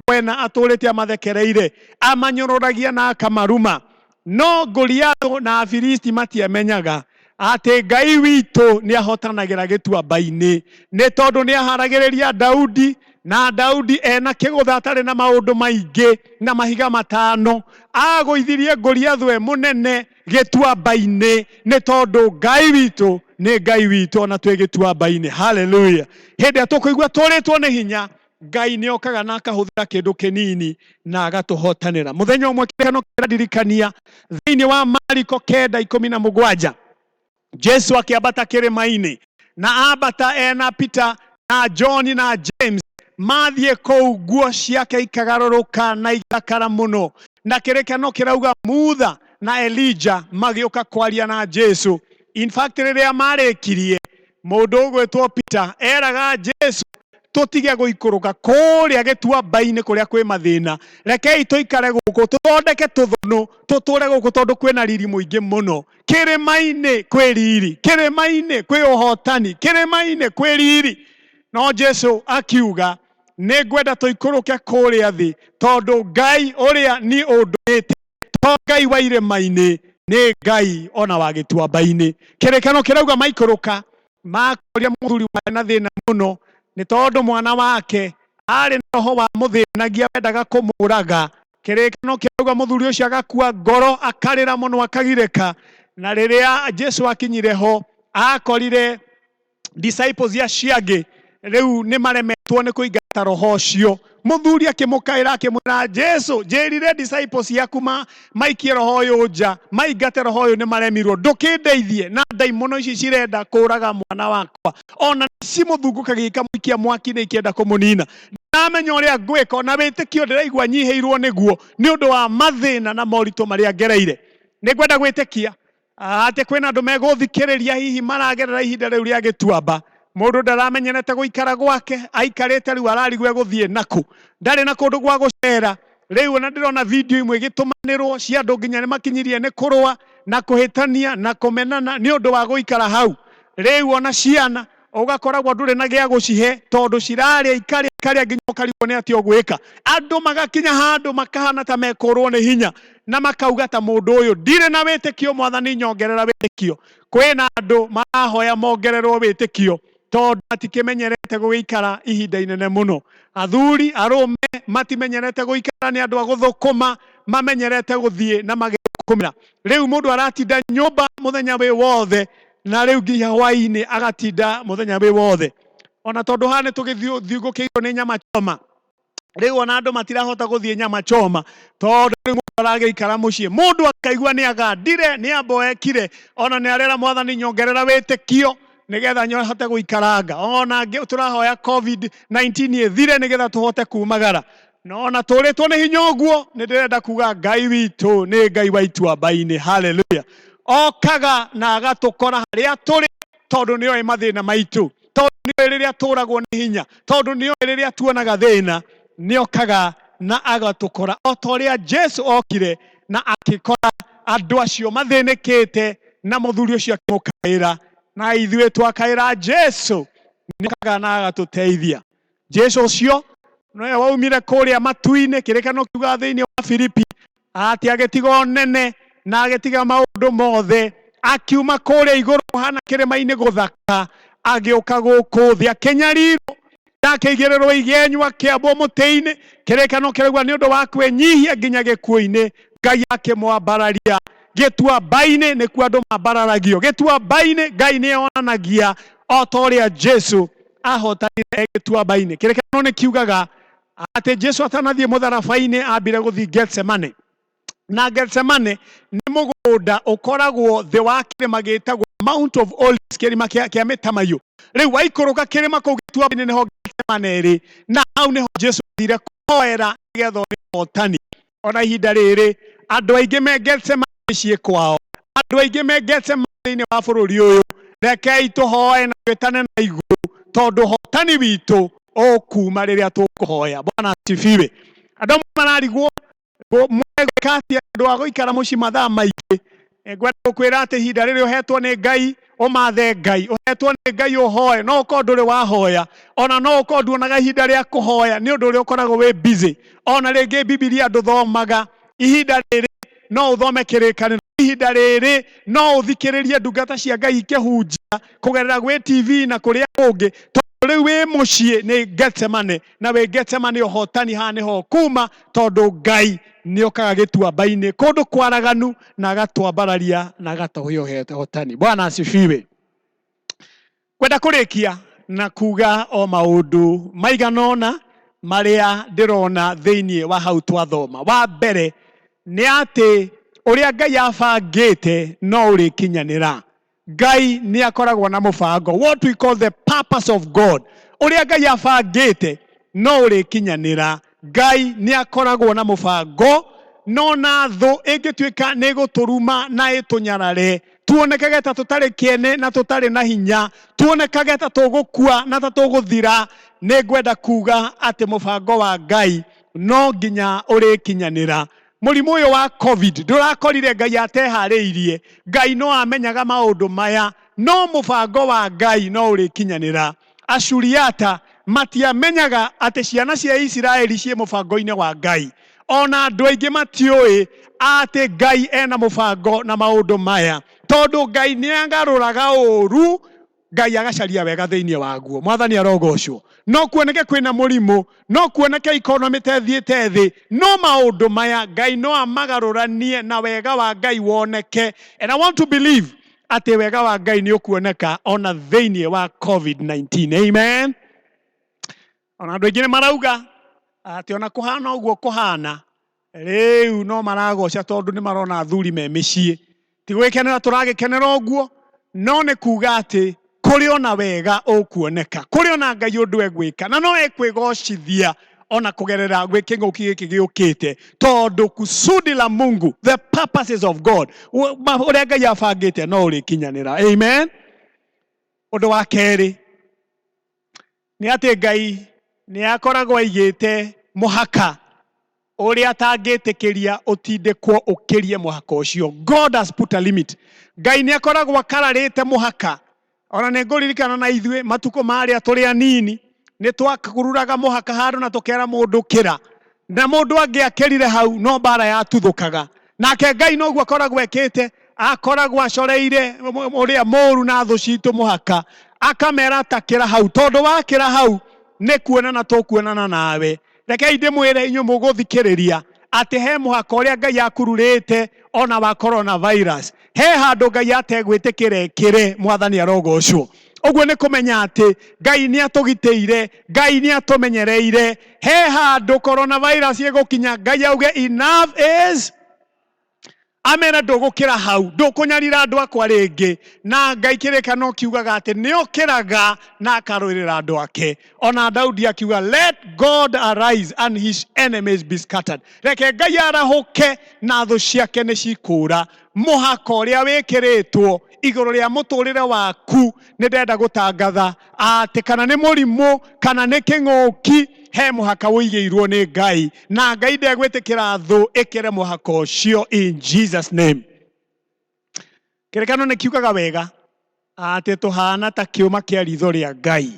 Speaker 1: 40 atũrĩte amathekereire, amanyũrũragia na akamaruma. No Goliathũ na Afilisti matiamenyaga atĩ Ngai witũ nĩ ahotanagĩra gĩtuamba-inĩ, nĩ tondũ nĩ aharagĩrĩria Daudi, na Daudi ena kĩgũtha atarĩ na maũndũ maingĩ na mahiga 5 agũithirie Goliathũ e mũnene gĩtuamba-inĩ, nĩ tondũ Ngai witũ nĩ Ngai witũ ona twĩ gĩtuamba-inĩ. Haleluya! Hĩndĩ ĩrĩa tũkũigua tũrĩtwo nĩ hinya, Ngai nĩ okaga na akahũthĩra kĩndũ kĩnini na agatũhotanĩra. Mũthenya ũmwe kĩrĩkano kĩradirikania thĩinĩ wa Mariko 9:17, Jesu akĩambata kĩrĩma-inĩ, na ambata ena Peter na John na James. Mathiĩ kũu nguo ciake ikagarũrũka na igathakara mũno, na kĩrĩkano kĩrauga Mutha na Elijah magĩũka kwaria na Jesu. In fact, rĩrĩa marĩkirie, mũndũ ũgwĩtwo Peter eraga Jesu, tũtige gũikũrũka kũrĩa gĩtuamba-inĩ kũrĩa kwĩ mathĩna, rekei tũikare gũkũ tũthondeke tũthũnũ tũtũre gũkũ tondũ kwĩna riri mũingĩ mũno. Kĩrĩma-inĩ kwĩ riri, kĩrĩma-inĩ kwĩ ũhotani, kĩrĩma-inĩ kwĩ riri. No Jesu akiuga, nĩ ngwenda tũikũrũke kũrĩa thĩ tondũ Ngai ũrĩa niĩ ũndũmĩte to Ngai wa irĩma-inĩ, nĩ Ngai ona wa gĩtuamba-inĩ. Kĩrĩkano kĩrauga maikũrũka makoria mũthuri warĩ na thĩna mũno, nĩ tondũ mwana wake arĩ na roho wa mũthĩnagia wendaga kũmũraga. Kĩrĩkano kĩrauga mũthuri ũcio agakua ngoro, akarĩra mũno, akagirĩka. Na rĩrĩa Jesu akinyire ho, akorire disciples acio angĩ rĩu nĩ maremetwo nĩ kũingata roho ũcio. Mũthuri akĩmũkaĩra akĩmwĩra, Jesu, njĩrire disciples ciaku maikie roho ũyũ nja, maingate roho ũyũ, nĩ maremirwo, ndũkĩndeithie na ndaimono ici cirenda kũraga mwana wakwa, ona cimũthungũkagia ikamũikia mwaki-inĩ ikĩenda kũmũnina. Ndamenya ũrĩa ngwĩka, ona wĩtĩkio ndĩraigua nyihĩirwo nĩguo nĩ ũndũ wa mathĩna na moritũ marĩa ngereire. Nĩ ngwenda gwĩtĩkia Atĩ kwĩna andũ megũthikĩrĩria hihi maragerera ihinda rĩu rĩa gĩtuamba. Mũndũ ndaramenyerete gũikara gwake, aikarĩte rĩu ararigwo egũthiĩ nakũ. Ndarĩ na kũndũ gwa gũcera. Rĩu ona ndĩrona video imwe igĩtũmanĩrwo cia andũ nginya nĩ makinyirie nĩ kũrũa na kũhĩtania na kũmenana nĩ ũndũ wa gũikara hau. Rĩu ona ciana ũgakoragwo ndũrĩ na gĩa gũcihe tondũ cirarĩa ikarĩa ikarĩa nginya ũkarigwo nĩ atĩa ũgwĩka. Andũ magakinya handũ makahana ta mekũrwo nĩ hinya na makauga ta mũndũ ũyũ ndirĩ na wĩtĩkio, mwathani nyongerera wĩtĩkio. Kwĩna andũ marahoya mongererwo wĩtĩkio tondũ matikĩmenyerete gũgĩikara ihinda inene mũno. Athuri arũme matimenyerete gũikara, nĩ andũ a gũthũkũma, mamenyerete gũthiĩ na magĩthũkũmĩra. Rĩu mũndũ aratinda nyũmba mũthenya wĩ wothe na rĩu nginya hwaĩ-inĩ agatinda mũthenya wĩ wothe. Ona tondũ haha nĩ tũgĩthiũngũkĩirwo nĩ nyama choma, rĩu ona andũ matirahota gũthiĩ nyama choma tondũ rĩu mũndũ aragĩikara mũciĩ, mũndũ akaigua nĩ agandire, nĩ amboekire, ona nĩ arera mwathani nyongerera wĩtĩkio nĩgetha nyohote gũikaranga. Ona tũrahoya COVID-19 ĩthire nĩgetha tũhote kumagara. No ona tũrĩtwo nĩ hinya ũguo, nĩ ndĩrenda kuga Ngai witũ nĩ Ngai wa ituamba-inĩ. Haleluya. Okaga na agatũkora harĩa tũrĩ tondũ nĩ oĩ mathĩna maitũ, tondũ nĩ oĩ rĩrĩa tũragwo nĩ hinya, tondũ nĩ oĩ rĩrĩa tuonaga thĩna. Nĩ okaga na agatũkora o ta ũrĩa Jesu okire na akĩkora andũ acio mathĩnĩkĩte na mũthuri ũcio akĩmũkaĩra, na ithuĩ twakaĩra Jesu nĩ okaga na agatũteithia. Jesu ũcio nowe waumire kũrĩa matu-inĩ, kĩrĩkanĩro kiugaga thĩinĩ wa Filipi atĩ agĩtiga ũnene na agĩtiga maũndũ mothe, akiuma kũrĩa igũrũ kũhana kĩrĩma-inĩ gũthaka, agĩũka gũkũ thĩ akĩnyarirwo na akĩigĩrĩrwo igenyo, akĩambwo mũtĩ-inĩ. Kĩrĩkanĩro kĩraigua nĩ ũndũ wa kwĩnyihia nginya gĩkuũ-inĩ, Ngai akĩmwambararia. Gĩtuamba-inĩ nĩkuo andũ mambararagio. Gĩtuamba-inĩ Ngai nĩ onanagia o ta ũrĩa Jesu ahotanire gĩtuamba-inĩ. Kĩrĩkanĩro nĩ kiugaga atĩ Jesu atanathiĩ mũtharaba-inĩ ambire gũthiĩ Getsemane. Na Getsemane nĩ mũgũnda ũkoragwo thĩ wa kĩrĩma gĩtagwo Mount of Olives, kĩrĩma kĩa mĩtamaiyũ. Rĩu waikũrũka kĩrĩma kũu gĩtuamba-inĩ nĩho Getsemane ĩrĩ, na hau nĩho Jesu athire kũhoera nĩgetha one ũhotani. Ona ihinda rĩrĩ andũ aingĩ me Getsemane mĩciĩ kwao, andũ aingĩ me Getsemane thĩinĩ wa bũrũri ũyũ. Rekei tũhoe na twĩtane na igũrũ, tondũ ũhotani witũ ũkuma rĩrĩa tũkũhoya. Bwana asifiwe. Andũ amwe mararigwo mweka atĩa andũ a gũikara mũciĩ mathaa maingĩ. Ngwenda gũkwĩra atĩ ihinda rĩrĩ ũhetwo nĩ Ngai, ũmathe Ngai, ũhetwo nĩ Ngai ũhoe. No ũkorwo ndũrĩ wahoya, ona no ũkorwo nduonaga ihinda rĩa kũhoya nĩ ũndũ ũrĩa ũkoragwo wĩ busy. Ona rĩngĩ Bibilia ndũthomaga. Ihinda rĩrĩ no ũthome kĩrĩkanĩro, ihinda rĩrĩ no ũthikĩrĩrie ndungata cia Ngai ikĩhunjia kũgerera gwĩ TV na kũrĩa kũngĩ, tondũ rĩu wĩ mũciĩ nĩ Getsemane, na wĩ Getsemane ũhotani haha nĩho kuma, tondũ Ngai nĩ okaga gĩtuamba-inĩ kũndũ kwaraganu na agatwambararia na agatũhe ũhotani. Bwana asifiwe. Kwenda kũrĩkia na kuga o maũndũ maigana ũna marĩa ndĩrona thĩinĩ wa hau twathoma. Wa mbere nĩ atĩ ũrĩa Ngai abangĩte no ũrĩkinyanĩra. Ngai nĩ akoragwo na mũbango, what we call the purpose of God. Ũrĩa Ngai abangĩte no ũrĩkinyanĩra. Ngai nĩ akoragwo na mũbango, no na thũ ĩngĩtuĩka nĩ ĩgũtũruma na ĩtũnyarare, tuonekage ta tũtarĩ kĩene na tũtarĩ na hinya, tuonekage ta tũgũkua na ta tũgũthira, nĩ ngwenda kuga atĩ mũbango wa Ngai no nginya ũrĩkinyanĩra. Mũrimũ ũyũ wa COVID ndũrakorire Ngai ateharĩirie. Ngai no amenyaga maũndũ maya, no mũbango wa Ngai no ũrĩkinyanĩra. Asuriata matiamenyaga atĩ ciana cia Isiraeli ciĩ mũbango-inĩ wa Ngai. Ona andũ aingĩ matiũĩ atĩ Ngai ena mũbango na maũndũ maya, tondũ Ngai nĩ agarũraga ũũru, Ngai agacaria wega thĩinĩ waguo. Mwathani arogocwo. No kuoneke kwĩna mũrimũ, no kuoneke economy ta ĩthiĩte thĩ, no maũndũ maya Ngai no amagarũranie na wega wa Ngai woneke. And I want to believe atĩ wega wa Ngai nĩ ũkuoneka ona thĩinĩ wa COVID-19. Amen. Ona andũ aingĩ nĩ marauga atĩ ona kũhana ũguo kũhana, rĩu no maragoca tondũ nĩ marona athuri me mĩciĩ. Ti gwĩkenera tũragĩkenera ũguo, no nĩ kuga atĩ kũrĩ ona wega ũkuoneka, kũrĩ ona Ngai ũndũ egwĩka, na no ekwĩgocithia Ona kũgerera gwĩ kĩng'ũki gĩkĩ gĩũkĩte, tondũ kusudi la Mungu, the purposes of God, ũrĩa Ngai abangĩte no ũrĩkinyanĩra. Amen. Ũndũ wa kerĩ nĩ atĩ Ngai nĩ akoragwo aigĩte mũhaka ũrĩa atangĩtĩkĩria ũtindĩkwo ũkĩrie mũhaka ũcio. God has put a limit. Ngai nĩ akoragwo akararĩte mũhaka. Ona nĩ ngũririkana na ithuĩ matukũ marĩa tũrĩ anini, nĩ twakururaga mũhaka handũ na tũkera mũndũ kĩra, na mũndũ angĩakĩrire hau no mbara yatuthũkaga. Nake Ngai noguo akoragwo ekĩte, akoragwo acoreire ũrĩa mũru na thũ citũ mũhaka, akamera takĩra hau, tondũ wakĩra hau nĩ kuonana tũkuonana nawe. Rekei ndĩmwĩre inyuĩ mũgũthikĩrĩria atĩ he mũhaka ũrĩa Ngai akururĩte ona wa coronavirus. He handũ Ngai ategwĩtĩkĩra ĩkĩre. Mwathani arogocwo. Ũguo nĩ kũmenya atĩ Ngai nĩ atũgitĩire, Ngai nĩ atũmenyereire. He handũ coronavirus ĩgũkinya, Ngai auge enough is, amere ndũgũkĩra hau, ndũkũnyarira andũ akwa rĩngĩ. Na Ngai kĩrĩkano kiugaga atĩ nĩ okĩraga na akarũĩrĩra andũ ake. Ona Daudi akiuga, "Let God arise and his enemies be scattered." Reke Ngai arahũke na thũ ciake nĩ cikũra. Mũhaka ũrĩa wĩkĩrĩtwo igũrũ rĩa mũtũrĩre waku, nĩ ndenda gũtangatha atĩ kana nĩ mũrimũ kana nĩ kĩng'ũki, he mũhaka ũigĩirwo nĩ Ngai, na Ngai ndegwĩtĩkĩra thũ ĩkĩre mũhaka ũcio, in Jesus name. Kĩrĩkano nĩ kiugaga wega atĩ tũhana ta kĩũma kĩa ritho rĩa Ngai,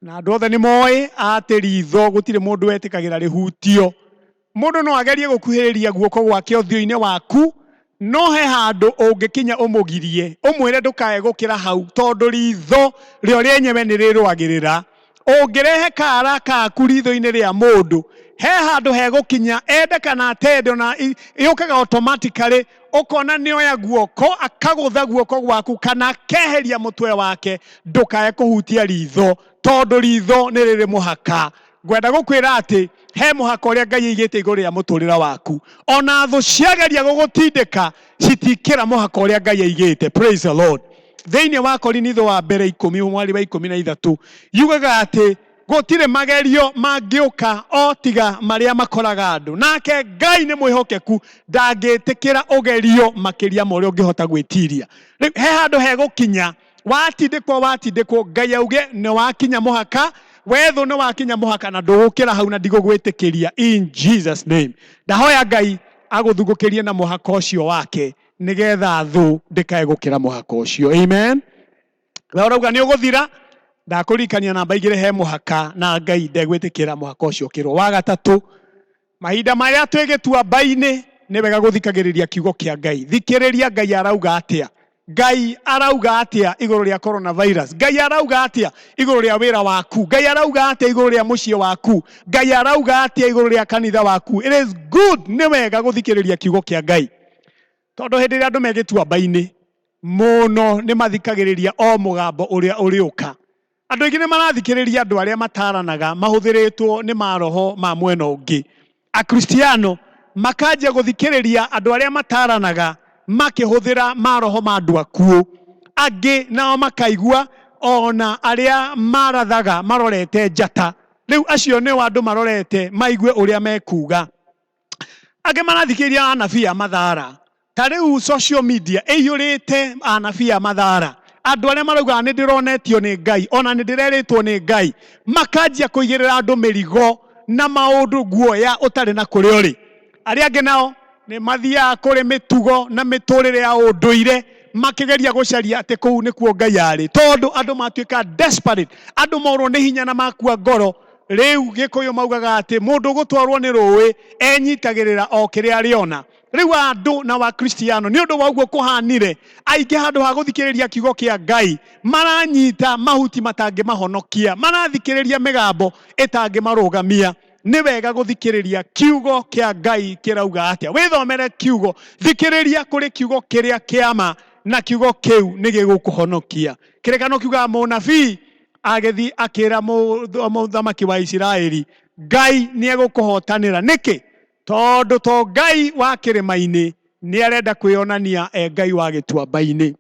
Speaker 1: na andũ othe nĩ moĩ atĩ ritho gũtirĩ mũndũ wetĩkagĩra rĩhutio. Mũndũ no agerie gũkuhĩrĩria guoko gwake ũthiũ-inĩ waku, no he handũ ũngĩkinya ũmũgirie, ũmwĩre ndũkae gũkĩra hau, tondũ ritho rĩo rĩenyewe nĩ rĩrũagĩrĩra. Ũngĩrehe kara kaku ritho-inĩ rĩa mũndũ, he handũ hegũkinya ende kana atende, ona yũkaga automatically, ũkona nĩoya guoko akagũtha guoko gwaku kana akeheria mũtwe wake, ndũkae kũhutia ritho, tondũ ritho nĩ rĩrĩ mũhaka. Ngwenda gũkwĩra atĩ he mũhaka ũrĩa Ngai aigĩte igũrũ rĩa mũtũrĩre waku. Ona thũ ciageria gũgũtindĩka, citikĩra mũhaka ũrĩa Ngai aigĩte. Praise the Lord. Thĩinĩ wa Korinitho wa mbere 10 mwari wa 13 yugaga atĩ gũtirĩ magerio mangĩũka o tiga marĩa makoraga andũ, nake Ngai nĩ mwĩhokeku, ndangĩtĩkĩra ũgerio makĩria ma ũrĩa ũngĩhota gwĩtiria. Rĩu he handũ hegũkinya watindĩkwo, watindĩkwo, Ngai auge nĩ wakinya mũhaka, wethũ nĩ wakinya mũhaka na ndũgũkĩra hau na ndigũgwĩtĩkĩria, in Jesus name. Ndahoya Ngai agũthugũkĩrie na mũhaka ũcio wake, nĩgetha thũ ndĩkae gũkĩra mũhaka ũcio. Amen. We ũrauga nĩ ũgũthira, ndakũririkania namba 2, he mũhaka na Ngai ndegwĩtĩkĩra mũhaka ũcio ũkĩrwo. Wa gatatũ, mahinda marĩa twĩ gĩtuamba-inĩ nĩ wega gũthikagĩrĩria kiugo kĩa Ngai. Thikĩrĩria Ngai arauga atĩa. Ngai arauga atĩa igũrũ rĩa coronavirus? Ngai arauga atĩa igũrũ rĩa wĩra waku? Ngai arauga atĩa igũrũ rĩa mũciĩ waku? Ngai arauga atĩa igũrũ rĩa kanitha waku? It is good, nĩ wega gũthikĩrĩria kiugo kĩa Ngai, tondũ hĩndĩ ĩrĩa andũ me gĩtuamba-inĩ mũno nĩ mathikagĩrĩria o mũgambo ũrĩa ũrĩũka. Andũ aingĩ nĩ marathikĩrĩria andũ arĩa mataranaga mahũthĩrĩtwo nĩ maroho ma mwena ũngĩ. Akristiano makanjia gũthikĩrĩria andũ arĩa mataranaga makĩhũthĩra maroho ma andũ akuũ. Angĩ nao makaigua ona arĩa marathaga marorete njata. Rĩu acio nĩo andũ marorete maigue ũrĩa mekuga. Angĩ marathikĩrĩria anabii a mathara. Ta rĩu social media ĩiyũrĩte anabii a mathara, andũ arĩa maraugaga nĩ ndĩronetio nĩ Ngai, ona nĩ ndĩrerĩtwo nĩ Ngai, makanjia kũigĩrĩra andũ mĩrigo na maũndũ guoya ũtarĩ na kũrĩa ũrĩ. Arĩa angĩ nao nĩ mathiaga kũrĩ mĩtugo na mĩtũrĩre ya ũndũire, makĩgeria gũcaria atĩ kũu nĩkuo Ngai arĩ, tondũ andũ matuĩka desperate, andũ morwo nĩ hinya na makua ngoro. Rĩu Gĩkũyũ maugaga atĩ mũndũ ũgũtwarwo nĩ rũĩ enyitagĩrĩra o kĩrĩa arĩona. Rĩu andũ na Wakristiano, nĩ ũndũ wa ũguo kũhanire, aingĩ handũ ha gũthikĩrĩria kiugo kĩa Ngai maranyita mahuti matangĩmahonokia, marathikĩrĩria mĩgambo ĩtangĩmarũgamia. Nĩ wega gũthikĩrĩria kiugo kĩa Ngai kĩrauga atĩa. Wĩthomere kiugo, thikĩrĩria kũrĩ kiugo kĩrĩa kĩa ma, na kiugo kĩu nĩ gĩgũkũhonokia. Kĩrĩkano kiugaga mũnabii agĩthiĩ akĩra mũthamaki wa Isiraeli, Ngai nĩ egũkũhotanĩra. Nĩkĩ? Tondũ to Ngai wa kĩrĩma-inĩ, nĩ arenda kwĩyonania e Ngai wa gĩtuamba-inĩ.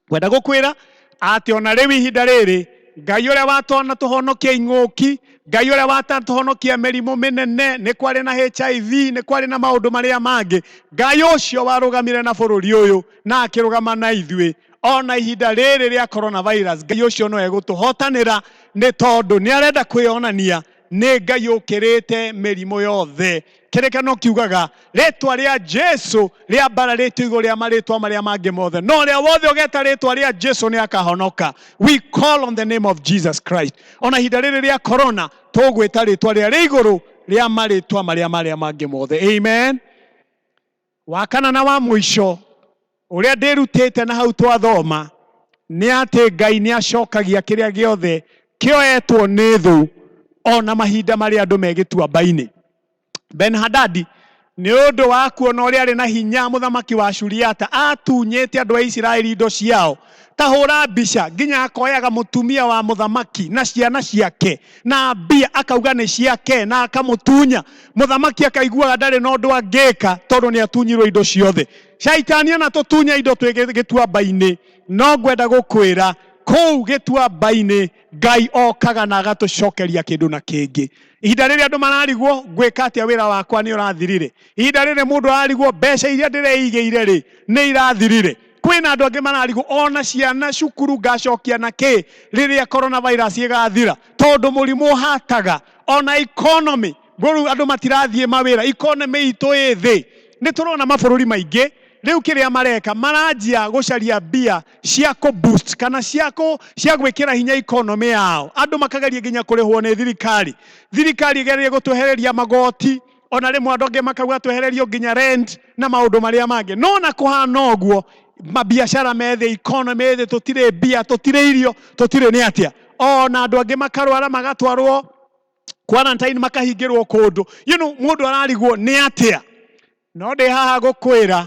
Speaker 1: Ngwenda gũkwĩra atĩ ona rĩu ihinda rĩrĩ, Ngai ũrĩa watona tũhonokia ing'ũki, Ngai ũrĩa watatũhonokia mĩrimũ mĩnene, nĩ kwarĩ na HIV, nĩ kwarĩ na maũndũ marĩa mangĩ. Ngai ũcio warũgamire na bũrũri ũyũ na akĩrũgama na ithuĩ ona ihinda rĩrĩ rĩa coronavirus, Ngai ũcio no egũtũhotanĩra nĩ tondũ nĩ arenda kwĩyonania nĩ Ngai ũkĩrĩte mĩrimũ yothe. Kĩrĩkanĩro kiugaga rĩtwa rĩa Jesu rĩambararĩtio igũrũ rĩa marĩtwa marĩa mangĩ mothe, no ũrĩa wothe ũgeta rĩtwa rĩa Jesu nĩ akahonoka. We call on the name of Jesus Christ. Ona ihinda rĩrĩ rĩa corona tũgwĩta rĩtwa rĩa rĩ igũrũ rĩa marĩtwa marĩa marĩa mangĩ mothe. Amen. Wa kana na wa mũico ũrĩa ndĩrutĩte na hau twathoma nĩ atĩ Ngai nĩ acokagia kĩrĩa gĩothe kĩoetwo nĩ thũ ona mahinda marĩa andũ me gĩtuamba-inĩ. Ben-Hadadi nĩ ũndũ wa kuona ũrĩa arĩ na hinya mũthamaki wa Suriata atunyĩte andũ a Isiraeli indo ciao. Ta hũra mbica nginya akoyaga mũtumia wa mũthamaki na ciana ciake na mbia akauga nĩ ciake na akamũtunya. Mũthamaki akaiguaga ndarĩ na ũndũ angĩka tondũ nĩ atunyirwo indo ciothe. Shaitani anatũtunya indo twĩ gĩtuamba-inĩ, no ngwenda gũkwĩra kũu gĩtuamba-inĩ Ngai okaga na agatũcokeria kĩndũ na kĩngĩ. Ihinda rĩrĩ andũ mararigwo ngwĩka atĩa wĩra wakwa nĩ ũrathirire. Ihinda rĩrĩ mũndũ ararigwo mbeca iria ndĩreigĩire rĩ nĩ irathirire. Kwĩna andũ angĩ mararigwo ona ciana cukuru ngacokia na kĩ rĩrĩa coronavirus ĩgathira, tondũ mũrimũ ũhataga ona economy. Rĩu andũ matirathiĩ mawĩra, economy itũ ĩ thĩ. Nĩ tũrona mabũrũri maingĩ rĩu kĩrĩa mareka maranjia gũcaria mbia cia kũ boost kana cia gwĩkĩra hinya economy yao. Andũ makageria nginya kũrĩhwo nĩ thirikari, thirikari ĩgerie gũtwehereria magoti, ona rĩmwe andũ angĩ makauga twehererio nginya rent na maũndũ marĩa mangĩ. No na kũhana ũguo mabiacara me thĩ, economy ĩ thĩ, tũtirĩ mbia, tũtirĩ irio, tũtirĩ nĩ atĩa. Ona andũ angĩ makarwara magatwarwo quarantine, makahingĩrwo kũndũ. You know, mũndũ ararigwo nĩ atĩa. No ndĩ haha gũkwĩra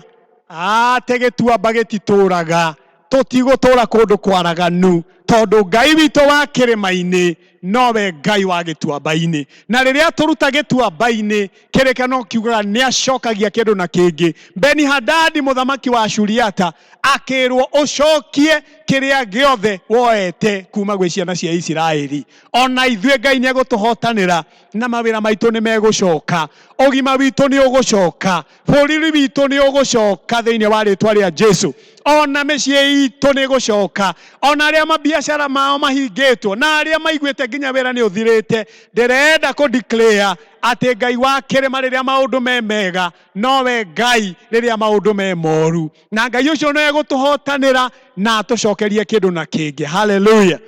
Speaker 1: atĩ gĩtuamba gĩtitũraga, tũtigũtũra kũndũ kwaraganu, tondũ Ngai witũ wa kĩrĩma-inĩ nowe Ngai wa gĩtuamba-inĩ. Na rĩrĩa tũruta gĩtuamba-inĩ, kĩrĩkanĩro kiugaga nĩ acokagia kĩndũ na kĩngĩ. Beni-Hadadi mũthamaki wa Suriata akĩrwo ũcokie kĩrĩa gĩothe woete kuma gwĩ ciana cia Isiraeli. Ona ithuĩ Ngai nĩ egũtũhotanĩra na mawĩra maitũ nĩ megũcoka, ũgima witũ nĩ ũgũcoka, bũrũri witũ nĩ ũgũcoka thĩinĩ wa rĩtwa rĩa Jesu. Ona mĩciĩ itũ nĩ ĩgũcoka, ona arĩa mabiacara mao mahingĩtwo na arĩa maiguĩte nginya wĩra nĩ ũthirĩte, ndĩrenda kũ declare atĩ Ngai wa kĩrĩma rĩrĩa maũndũ me mega nowe Ngai rĩrĩa maũndũ me moru, na Ngai ũcio no egũtũhotanĩra na atũcokerie kĩndũ na kĩngĩ. Hallelujah.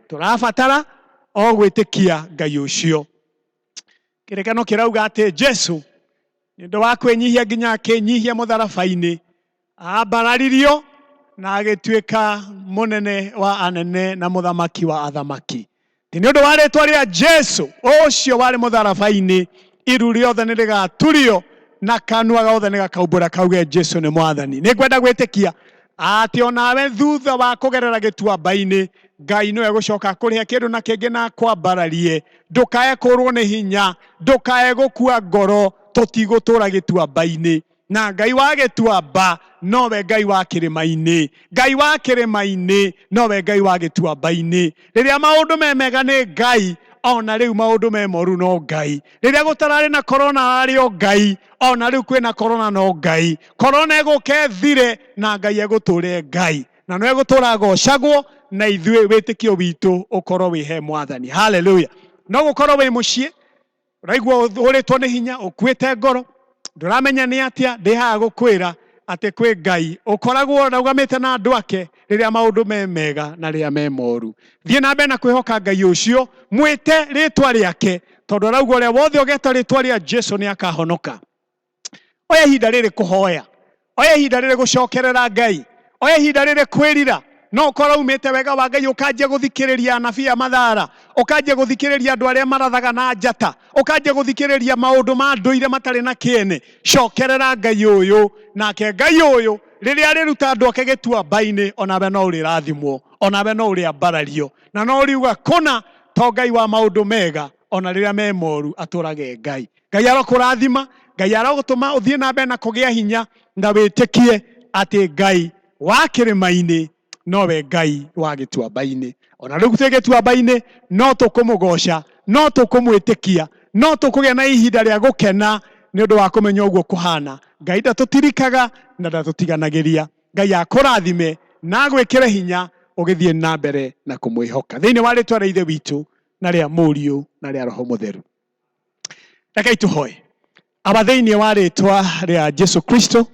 Speaker 1: Tũrabatara o gwĩtĩkia Ngai ũcio. Kĩrĩkano kĩrauga atĩ Jesu nĩ ũndũ wa kwĩnyihia nginya akĩnyihia mũtharaba-inĩ, ambararirio na agĩtuĩka mũnene wa anene na mũthamaki wa athamaki. Ti nĩ ũndũ wa rĩtwa rĩa Jesu ũcio warĩ mũtharaba-inĩ, iru rĩothe nĩ rĩgaturio na kanua gothe nĩ gakaumbũra kauge Jesu nĩ mwathani. Nĩ ngwenda gwĩtĩkia atĩ onawe thutha wa kũgerera gĩtuamba-inĩ, Ngai nĩwe gũcoka kũrĩhe kĩndũ na kĩngĩ na akwambararie. Ndũkae kũrwo nĩ hinya, ndũkae gũkua ngoro, tũtigũtũra gĩtuamba-inĩ. Na Ngai wa gĩtuamba nowe Ngai wa kĩrĩma-inĩ, Ngai wa kĩrĩma-inĩ nowe Ngai wa gĩtuamba-inĩ. Rĩrĩa maũndũ me mega nĩ Ngai, ona rĩu maũndũ me moru no Ngai. Rĩrĩa gũtararĩ na corona ararĩ o Ngai, ona rĩu kwĩna corona no Ngai. Corona ĩgũka ĩthire na Ngai egũtũre Ngai, na no egũtũra agocagwo, na ithuĩ wĩtĩkio witũ ũkorwo wĩ he Mwathani. Hallelujah. No gũkorwo wĩ mũciĩ ũraigua ũrĩtwo nĩ hinya, ũkuĩte ngoro, ndũramenya nĩ atĩa, ndĩ haha gũkwĩra atĩ kwĩ Ngai ũkoragwo arũgamĩte na andũ ake rĩrĩa maũndũ me mega na rĩrĩa me moru. Thiĩ na mbere na kwĩhoka Ngai ũcio, mwĩte rĩtwa rĩake, tondũ arauga ũrĩa wothe ũgeta rĩtwa rĩa Jesu nĩ akahonoka. Oya ihinda rĩrĩ kũhoya, oya ihinda rĩrĩ gũcokerera Ngai, oya ihinda rĩrĩ kwĩrira. No ũkorwo umĩte wega wa Ngai ũkanjia gũthikĩrĩria anabii a mathara, ũkanjia gũthikĩrĩria andũ arĩa marathaga na njata, ũkanjia gũthikĩrĩria maũndũ ma ndũire matarĩ na kĩene. Cokerera Ngai ũyũ, nake Ngai ũyũ rĩrĩa arĩruta andũ ake gĩtuamba-inĩ, onawe no ũrĩrathimwo, onawe no ũrĩambarario, na no ũriuga kũna to Ngai wa maũndũ mega, ona rĩrĩa me moru atũrage Ngai. Ngai arokũrathima, Ngai arogũtũma ũthiĩ na mbere na kũgĩa hinya, na wĩtĩkie atĩ Ngai wa kĩrĩma-inĩ nowe Ngai wa gĩtuamba-inĩ. Ona rĩu twĩ gĩtuamba-inĩ no tũkũmũgoca, No tũkũmwĩtĩkia, no tũkũgĩa na ihinda rĩa gũkena nĩ ũndũ wa kũmenya ũguo kũhana. Ngai ndatũtirikaga na ndatũtiganagĩria. Ngai akũrathime na agwĩkĩre hinya ũgĩthiĩ na mbere na kũmwĩhoka. Thĩinĩ wa rĩtwa rĩa Ithe witũ na rĩa Mũriũ na rĩa Roho Mũtheru. Rekei tũhoe. Aba thĩinĩ wa rĩtwa rĩa Jesu Kristo,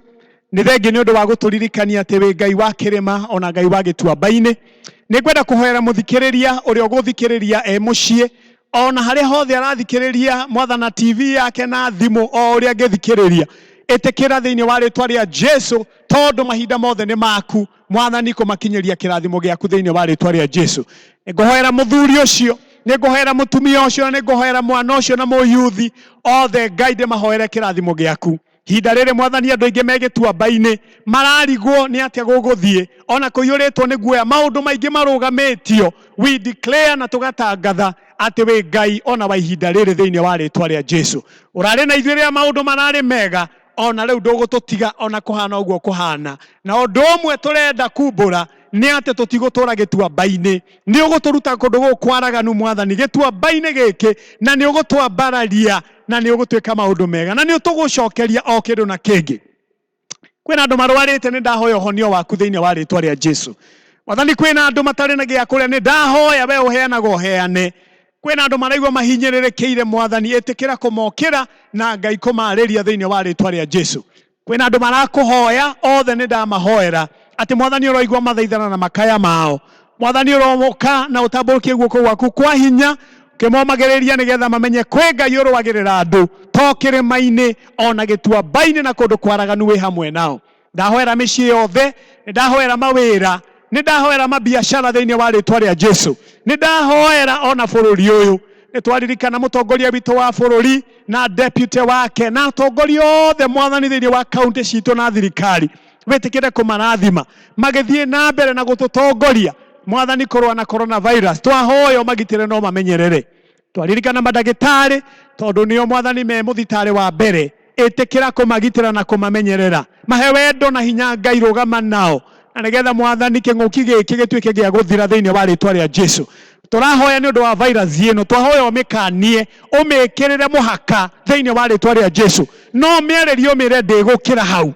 Speaker 1: nĩ thengi nĩ ũndũ wa gũtũririkania atĩ wĩ Ngai wa kĩrĩma ona Ngai wa gĩtuamba-inĩ. Nĩ ngwenda kũhoera mũthikĩrĩria ũrĩa ũgũthikĩrĩria e mũciĩ, ona harĩa hothe arathikĩrĩria Mwathana TV yake na thimũ o ũrĩa angĩthikĩrĩria. Ĩtĩkĩra thĩinĩ wa rĩtwa rĩa Jesu, tondũ mahinda mothe nĩ maku Mwathani kũmakinyĩria kĩrathimo gĩaku thĩinĩ wa rĩtwa rĩa Jesu. Nĩngũhoera mũthuri ũcio, nĩngũhoera mũtumia ũcio, na nĩngũhoera mwana ũcio na mũyuthi othe, Ngai ndĩmahoere kĩrathimo gĩaku. Ihinda rĩrĩ Mwathani andũ aingĩ me gĩtuamba-inĩ mararigwo nĩ atĩa gũgũthiĩ, ona kũiyũrĩtwo nĩ guoya, maũndũ maingĩ marũgamĩtio. We declare na tũgatangatha atĩ wĩ Ngai ona wa ihinda rĩrĩ thĩinĩ wa rĩtwa rĩa Jesu. Ũrarĩ na ithuĩ rĩrĩa maũndũ mararĩ mega, ona rĩu ndũgũtũtiga ona kũhana ũguo kũhana. Na ũndũ ũmwe tũrenda kumbũra nĩ atĩ tũtigũtũra gĩtuamba-inĩ. Nĩ ũgũtũruta kũndũ gũkũ kwaraganu Mwathani, gĩtuamba-inĩ gĩkĩ, na nĩ ũgũtwambararia na nĩ ũgũtwĩka maũndũ mega na nĩ ũtũgũcokeria o kĩndũ na kĩngĩ. Kwĩna andũ marwarĩte, nĩ ndahoya ũhonio waku thĩinĩ wa rĩtwa rĩa Jesu. Mwathani, kwĩna andũ matarĩ na gĩa kũrĩa, nĩ ndahoya we ũheanaga ũheane. Kwĩna andũ maraigua mahinyĩrĩrĩkĩire, Mwathani, ĩtĩkĩra kũmokĩra na Ngai kũmarĩria thĩinĩ wa rĩtwa rĩa Jesu. Kwĩna andũ marakũhoya othe, nĩ ndamahoera atĩ Mwathani ũroigua mathaithana na makaya mao. Mwathani ũromoka na ũtambũrũkie guoko gwaku kwa hinya ũkĩmomagĩrĩria nĩgetha mamenye kwĩ Ngai ũrũagĩrĩra andũ to kĩrĩma-inĩ ona gĩtuamba-inĩ na kũndũ kwaraganu wĩ hamwe nao. Ndahoera mĩciĩ yothe, nĩ ndahoera mawĩra, nĩ ndahoera mabiacara thĩinĩ wa rĩtwa rĩa Jesu. Nĩ ndahoera ona bũrũri ũyũ. Nĩ twaririkana mũtongoria witũ wa bũrũri na deputy wake na atongoria othe Mwathani thĩinĩ wa kaunti citũ na thirikari. Wĩtĩkĩre kũmarathima magĩthiĩ na mbere na gũtũtongoria Mwathani kũrũa na coronavirus. Twahoya ũmagitĩre no mamenyerere. Twaririkana mandagĩtarĩ tondũ nĩo Mwathani me mũthitarĩ wa mbere. Ĩtĩkĩra kũmagitĩra na kũmamenyerera. Mahe wendo na hinya Ngai, rũgama nao na nĩgetha Mwathani kĩng'ũki gĩkĩ gĩtuĩke gĩa gũthira thĩinĩ wa rĩtwa rĩa Jesu. Tũrahoya nĩ ũndũ wa virus ĩno, twahoya ũmĩkanie, ũmĩkĩrĩre mũhaka thĩinĩ wa rĩtwa rĩa Jesu. No ũmĩarĩrie ũmĩre ndĩgũkĩra hau.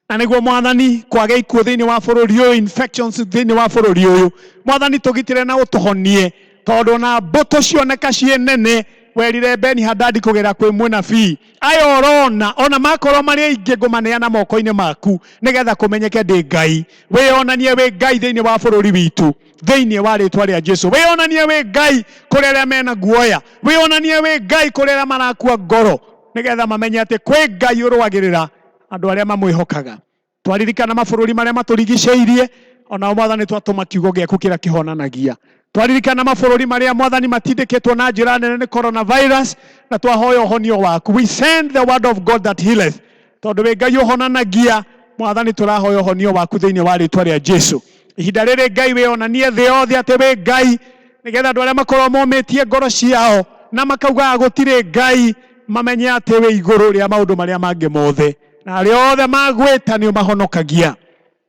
Speaker 1: Na nĩguo Mwathani kwage ikuũ thĩinĩ wa bũrũri ũyũ, infections thĩinĩ wa bũrũri ũyũ. Mwathani tũgitĩre na ũtũhonie, tondũ na mbũtũ cioneka ciĩ nene, werire Beni Hadadi kũgera kwĩ mũnabii, aya ũrona ona makorwo marĩ aingĩ ngũmaneana moko-inĩ maku nĩgetha kũmenyeke ndĩ Ngai. Wĩyonanie wĩ Ngai thĩinĩ wa bũrũri witũ thĩinĩ wa rĩtwa rĩa Jesu. Wĩyonanie wĩ Ngai kũrĩ arĩa mena guoya, wĩyonanie wĩ Ngai kũrĩ arĩa marakua ngoro, nĩgetha mamenye atĩ kwĩ Ngai ũrũagĩrĩra andũ arĩa mamwĩhokaga. Twaririkana mabũrũri marĩa matũrigicĩirie, onao Mwathani twatũma kiugo gĩaku kĩrĩa kĩhonanagia. Twaririkana mabũrũri marĩa Mwathani matindĩkĩtwo na njĩra nene nĩ coronavirus, na twahoya ũhonio waku. We send the word of God that healeth. Tondũ wĩ Ngai ũhonanagia, Mwathani tũrahoya ũhonio waku thĩinĩ wa rĩtwa rĩa Jesu. Ihinda rĩrĩ Ngai wĩonanie thĩ yothe atĩ wĩ Ngai, nĩgetha andũ arĩa makorwo momĩtie ngoro ciao na makaugaga gũtirĩ Ngai mamenye atĩ wĩ igũrũ rĩa maũndũ marĩa mangĩ mothe, na arĩa othe magwĩta nĩ ũmahonokagia.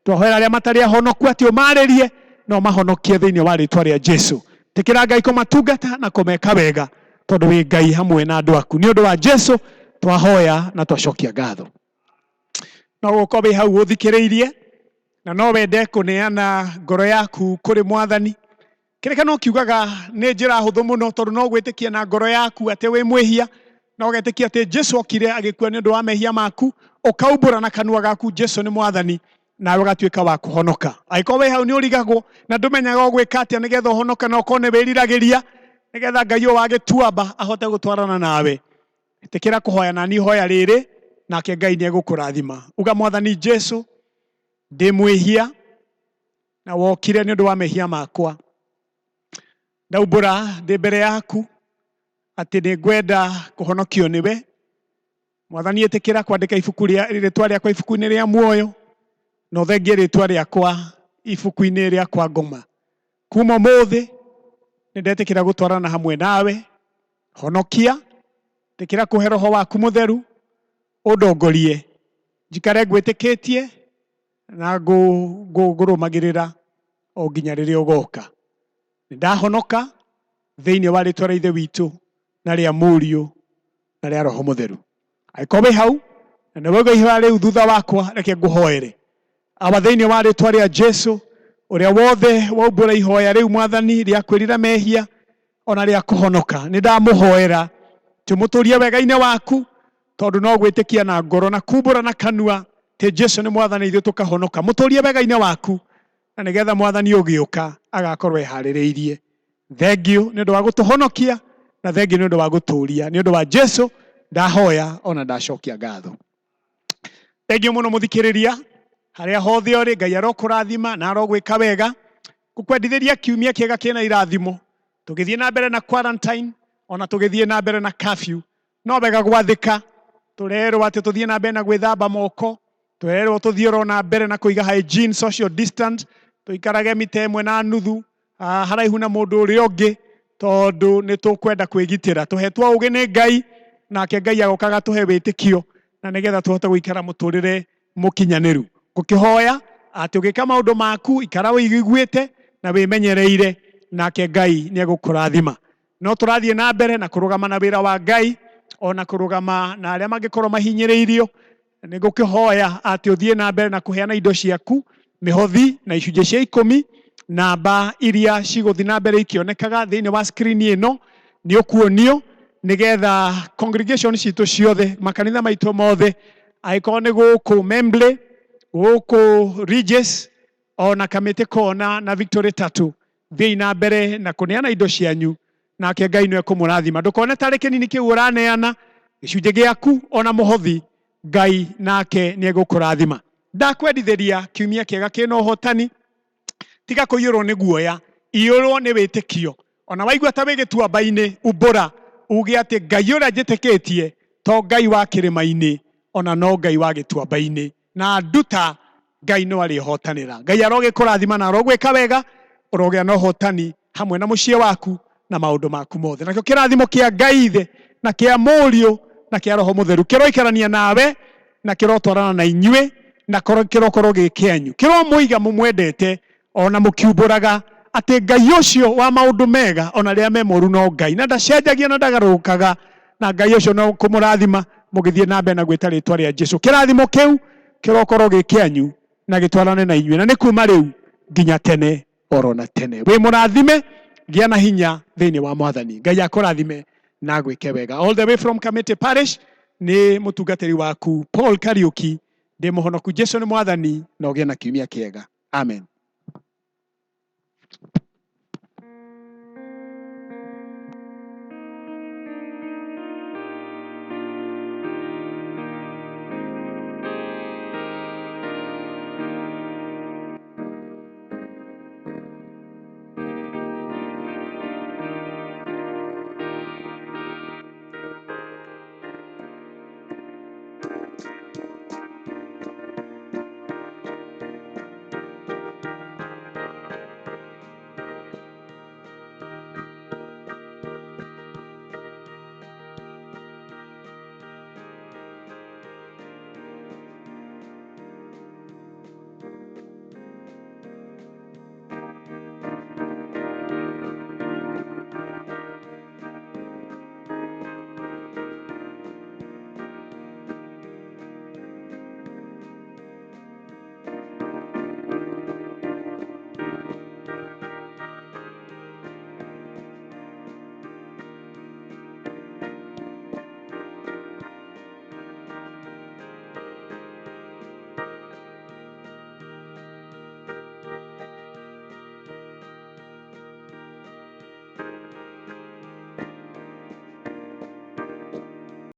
Speaker 1: Twahoera arĩa matarĩ ahonoku atĩ ũmarĩrie na ũmahonokie thĩinĩ wa rĩtwa rĩa Jesu. Tĩkĩra Ngai kũmatungata na kũmeka wega, tondũ wĩ Ngai hamwe na andũ aku. Nĩ ũndũ wa Jesu twahoya na twacokia ngatho. No gũkorwo wĩ hau ũthikĩrĩirie na no wende kũneana ngoro yaku kũrĩ Mwathani. Kĩrĩkanĩro kiugaga nĩ njĩra hũthũ mũno, tondũ no gwĩtĩkia na ngoro yaku atĩ wĩ mwĩhia, na ũgetĩkia atĩ Jesu okire agĩkua nĩ ũndũ wa mehia maku, ũkaumbũra na kanua gaku Jesu nĩ Mwathani, nawe ũgatuĩka wa kũhonoka. Angĩkorwo wĩ hau nĩ ũrigagwo na ndũmenyaga ũgwĩka atĩa nĩgetha ũhonoke, na ũkorwo nĩ wĩriragĩria nĩgetha Ngai ũyũ wa gĩtuamba ahote gũtwarana nawe, ĩtĩkĩra kũhoya na niĩ ihoya rĩrĩ, nake Ngai nĩ egũkũrathima. Uga, Mwathani Jesu, ndĩ mwĩhia na wokire nĩ ũndũ wa mehia makwa. Ndaumbũra ndĩ mbere yaku atĩ nĩ ngwenda kũhonokio nĩwe. Mwathani, ĩtĩkĩra kwandĩka ibuku rĩa rĩtwa rĩakwa ibuku-inĩ rĩa muoyo, na ũthengie rĩtwa rĩakwa ibuku-inĩ rĩa kwa ngoma. Kuma ũmũthĩ nĩ ndetĩkĩra gũtwarana hamwe nawe. Honokia, ĩtĩkĩra kũhe roho waku mũtheru ũndongorie, njikare ngwĩtĩkĩtie na ngũrũmagĩrĩra o nginya rĩrĩa ũgoka. Nĩ ndahonoka Thĩinĩ wa rĩtwa rĩa Ithe witũ na rĩa Mũriũ na rĩa Roho Mũtheru. Angĩkorwo wĩ hau na nĩ wauga ihoya rĩu thutha wakwa, reke ngũhoere. Awa, thĩinĩ wa rĩtwa rĩa Jesu, ũrĩa wothe waumbũra ihoya rĩu, Mwathani, rĩa kwĩrira mehia ona rĩa kũhonoka, nĩ ndamũhoera tũmũtũrie wega-inĩ waku, tondũ no gwĩtĩkia na ngoro na kumbũra na kanua atĩ Jesu nĩ Mwathani ithuĩ tũkahonoka. Mũtũrie wega-inĩ waku, na nĩgetha Mwathani ũgĩũka agakorwo eharĩrĩirie. Thengiũ nĩ ũndũ wa gũtũhonokia, na thengiũ nĩ ũndũ wa gũtũũria. Nĩ ũndũ wa Jesu ndahoya ona ndacokia ngatho. Thengiũ mũno mũthikĩrĩria, harĩa hothe ũrĩ, Ngai arokũrathima na arogwĩka wega. Ngũkwendithĩria kiumia kĩega kĩna irathimo. Tũgĩthiĩ na mbere na quarantine, ona tũgĩthiĩ na mbere na curfew, no wega gwathĩka. Tũrerwo atĩ tũthiĩ na mbere na gwĩthamba moko, tũrerwo tũthiĩ oro na mbere na kũiga hygiene, social distance, tũikarage mita ĩmwe na nuthu haraihu na mũndũ ũrĩa ũngĩ, tondũ nĩ tũkwenda kwĩgitĩra. Tũhetwo ũgĩ nĩ Ngai, nake Ngai agoka agatũhe wĩtĩkio, na nĩgetha tũhote gũikara mũtũrĩre mũkinyanĩru. Ngũkĩhoya atĩ ũgĩka maũndũ maku, ikara wĩiguĩte na wĩmenyereire, nake Ngai nĩ egũkũrathima. No tũrathiĩ na mbere na kũrũgama na wĩra wa Ngai, ona kũrũgama na arĩa mangĩkorwo mahinyĩrĩirio. Nĩ ngũkĩhoya atĩ ũthiĩ na mbere na kũheana indo ciaku, mĩhothi na icunjĩ cia ikũmi. Namba iria cigũthiĩ na mbere ikĩonekaga thĩinĩ wa screen ĩno nĩ ũkuonio, nĩgetha congregation citũ ciothe, makanitha maitũ mothe, angĩkorwo nĩ gũkũ Membley, gũkũ Ridges, ona Kamĩtĩ Kona na Victory Tatu, thiĩi na mbere na kũneana indo cianyu, nake Ngai nĩwe kũmũrathima. Ndũkone tarĩ kĩnini kĩu ũraneana, gĩcunjĩ gĩaku ona mũhothi, Ngai nake nĩ egũkũrathima. Ndakwendithĩria kiumia kĩega kĩna ũhotani. Tiga kũiyũrwo nĩ guoya, iyũrwo nĩ wĩtĩkio. Ona waigua ta wĩ gĩtuamba-inĩ, umbũra uge atĩ Ngai ũrĩa njĩtĩkĩtie to Ngai wa kĩrĩma-inĩ, ona no Ngai wa gĩtuamba-inĩ, na nduta Ngai no arĩhotanĩra. Ngai arogĩkũrathima na arogwĩka wega, ũrogĩa na ũhotani hamwe na mũciĩ waku na maũndũ maku mothe. Nakĩo kĩrathimo kĩa Ngai Ithe na kĩa Mũriũ na kĩa Roho Mũtheru kĩroikarania nawe na kĩrotwarana na inyuĩ, na kĩrokorwo gĩ kĩanyu. Kĩromũiga mũmwendete ona mũkiumbũraga atĩ Ngai ũcio wa maũndũ mega ona rĩrĩa me moru no Ngai, na ndacenjagia na ndagarũrũkaga, na Ngai ũcio no kũmũrathima mũgĩthiĩ na mbere na gwĩta rĩtwa rĩa Jesu. Kĩrathimo kĩu kĩrokorwo gĩ kĩanyu na gĩtwarane na inyuĩ, na nĩ kuma rĩu nginya tene oro na tene. Wĩ mũrathime, gĩa na hinya thĩinĩ wa Mwathani. Ngai akũrathime na agwĩke wega. All the way from Kamiti Parish, nĩ mũtungatĩri waku Paul Kariuki, ndĩ mũhonoku. Jesu nĩ Mwathani, na ũgĩe na kiumia kĩega. Amen.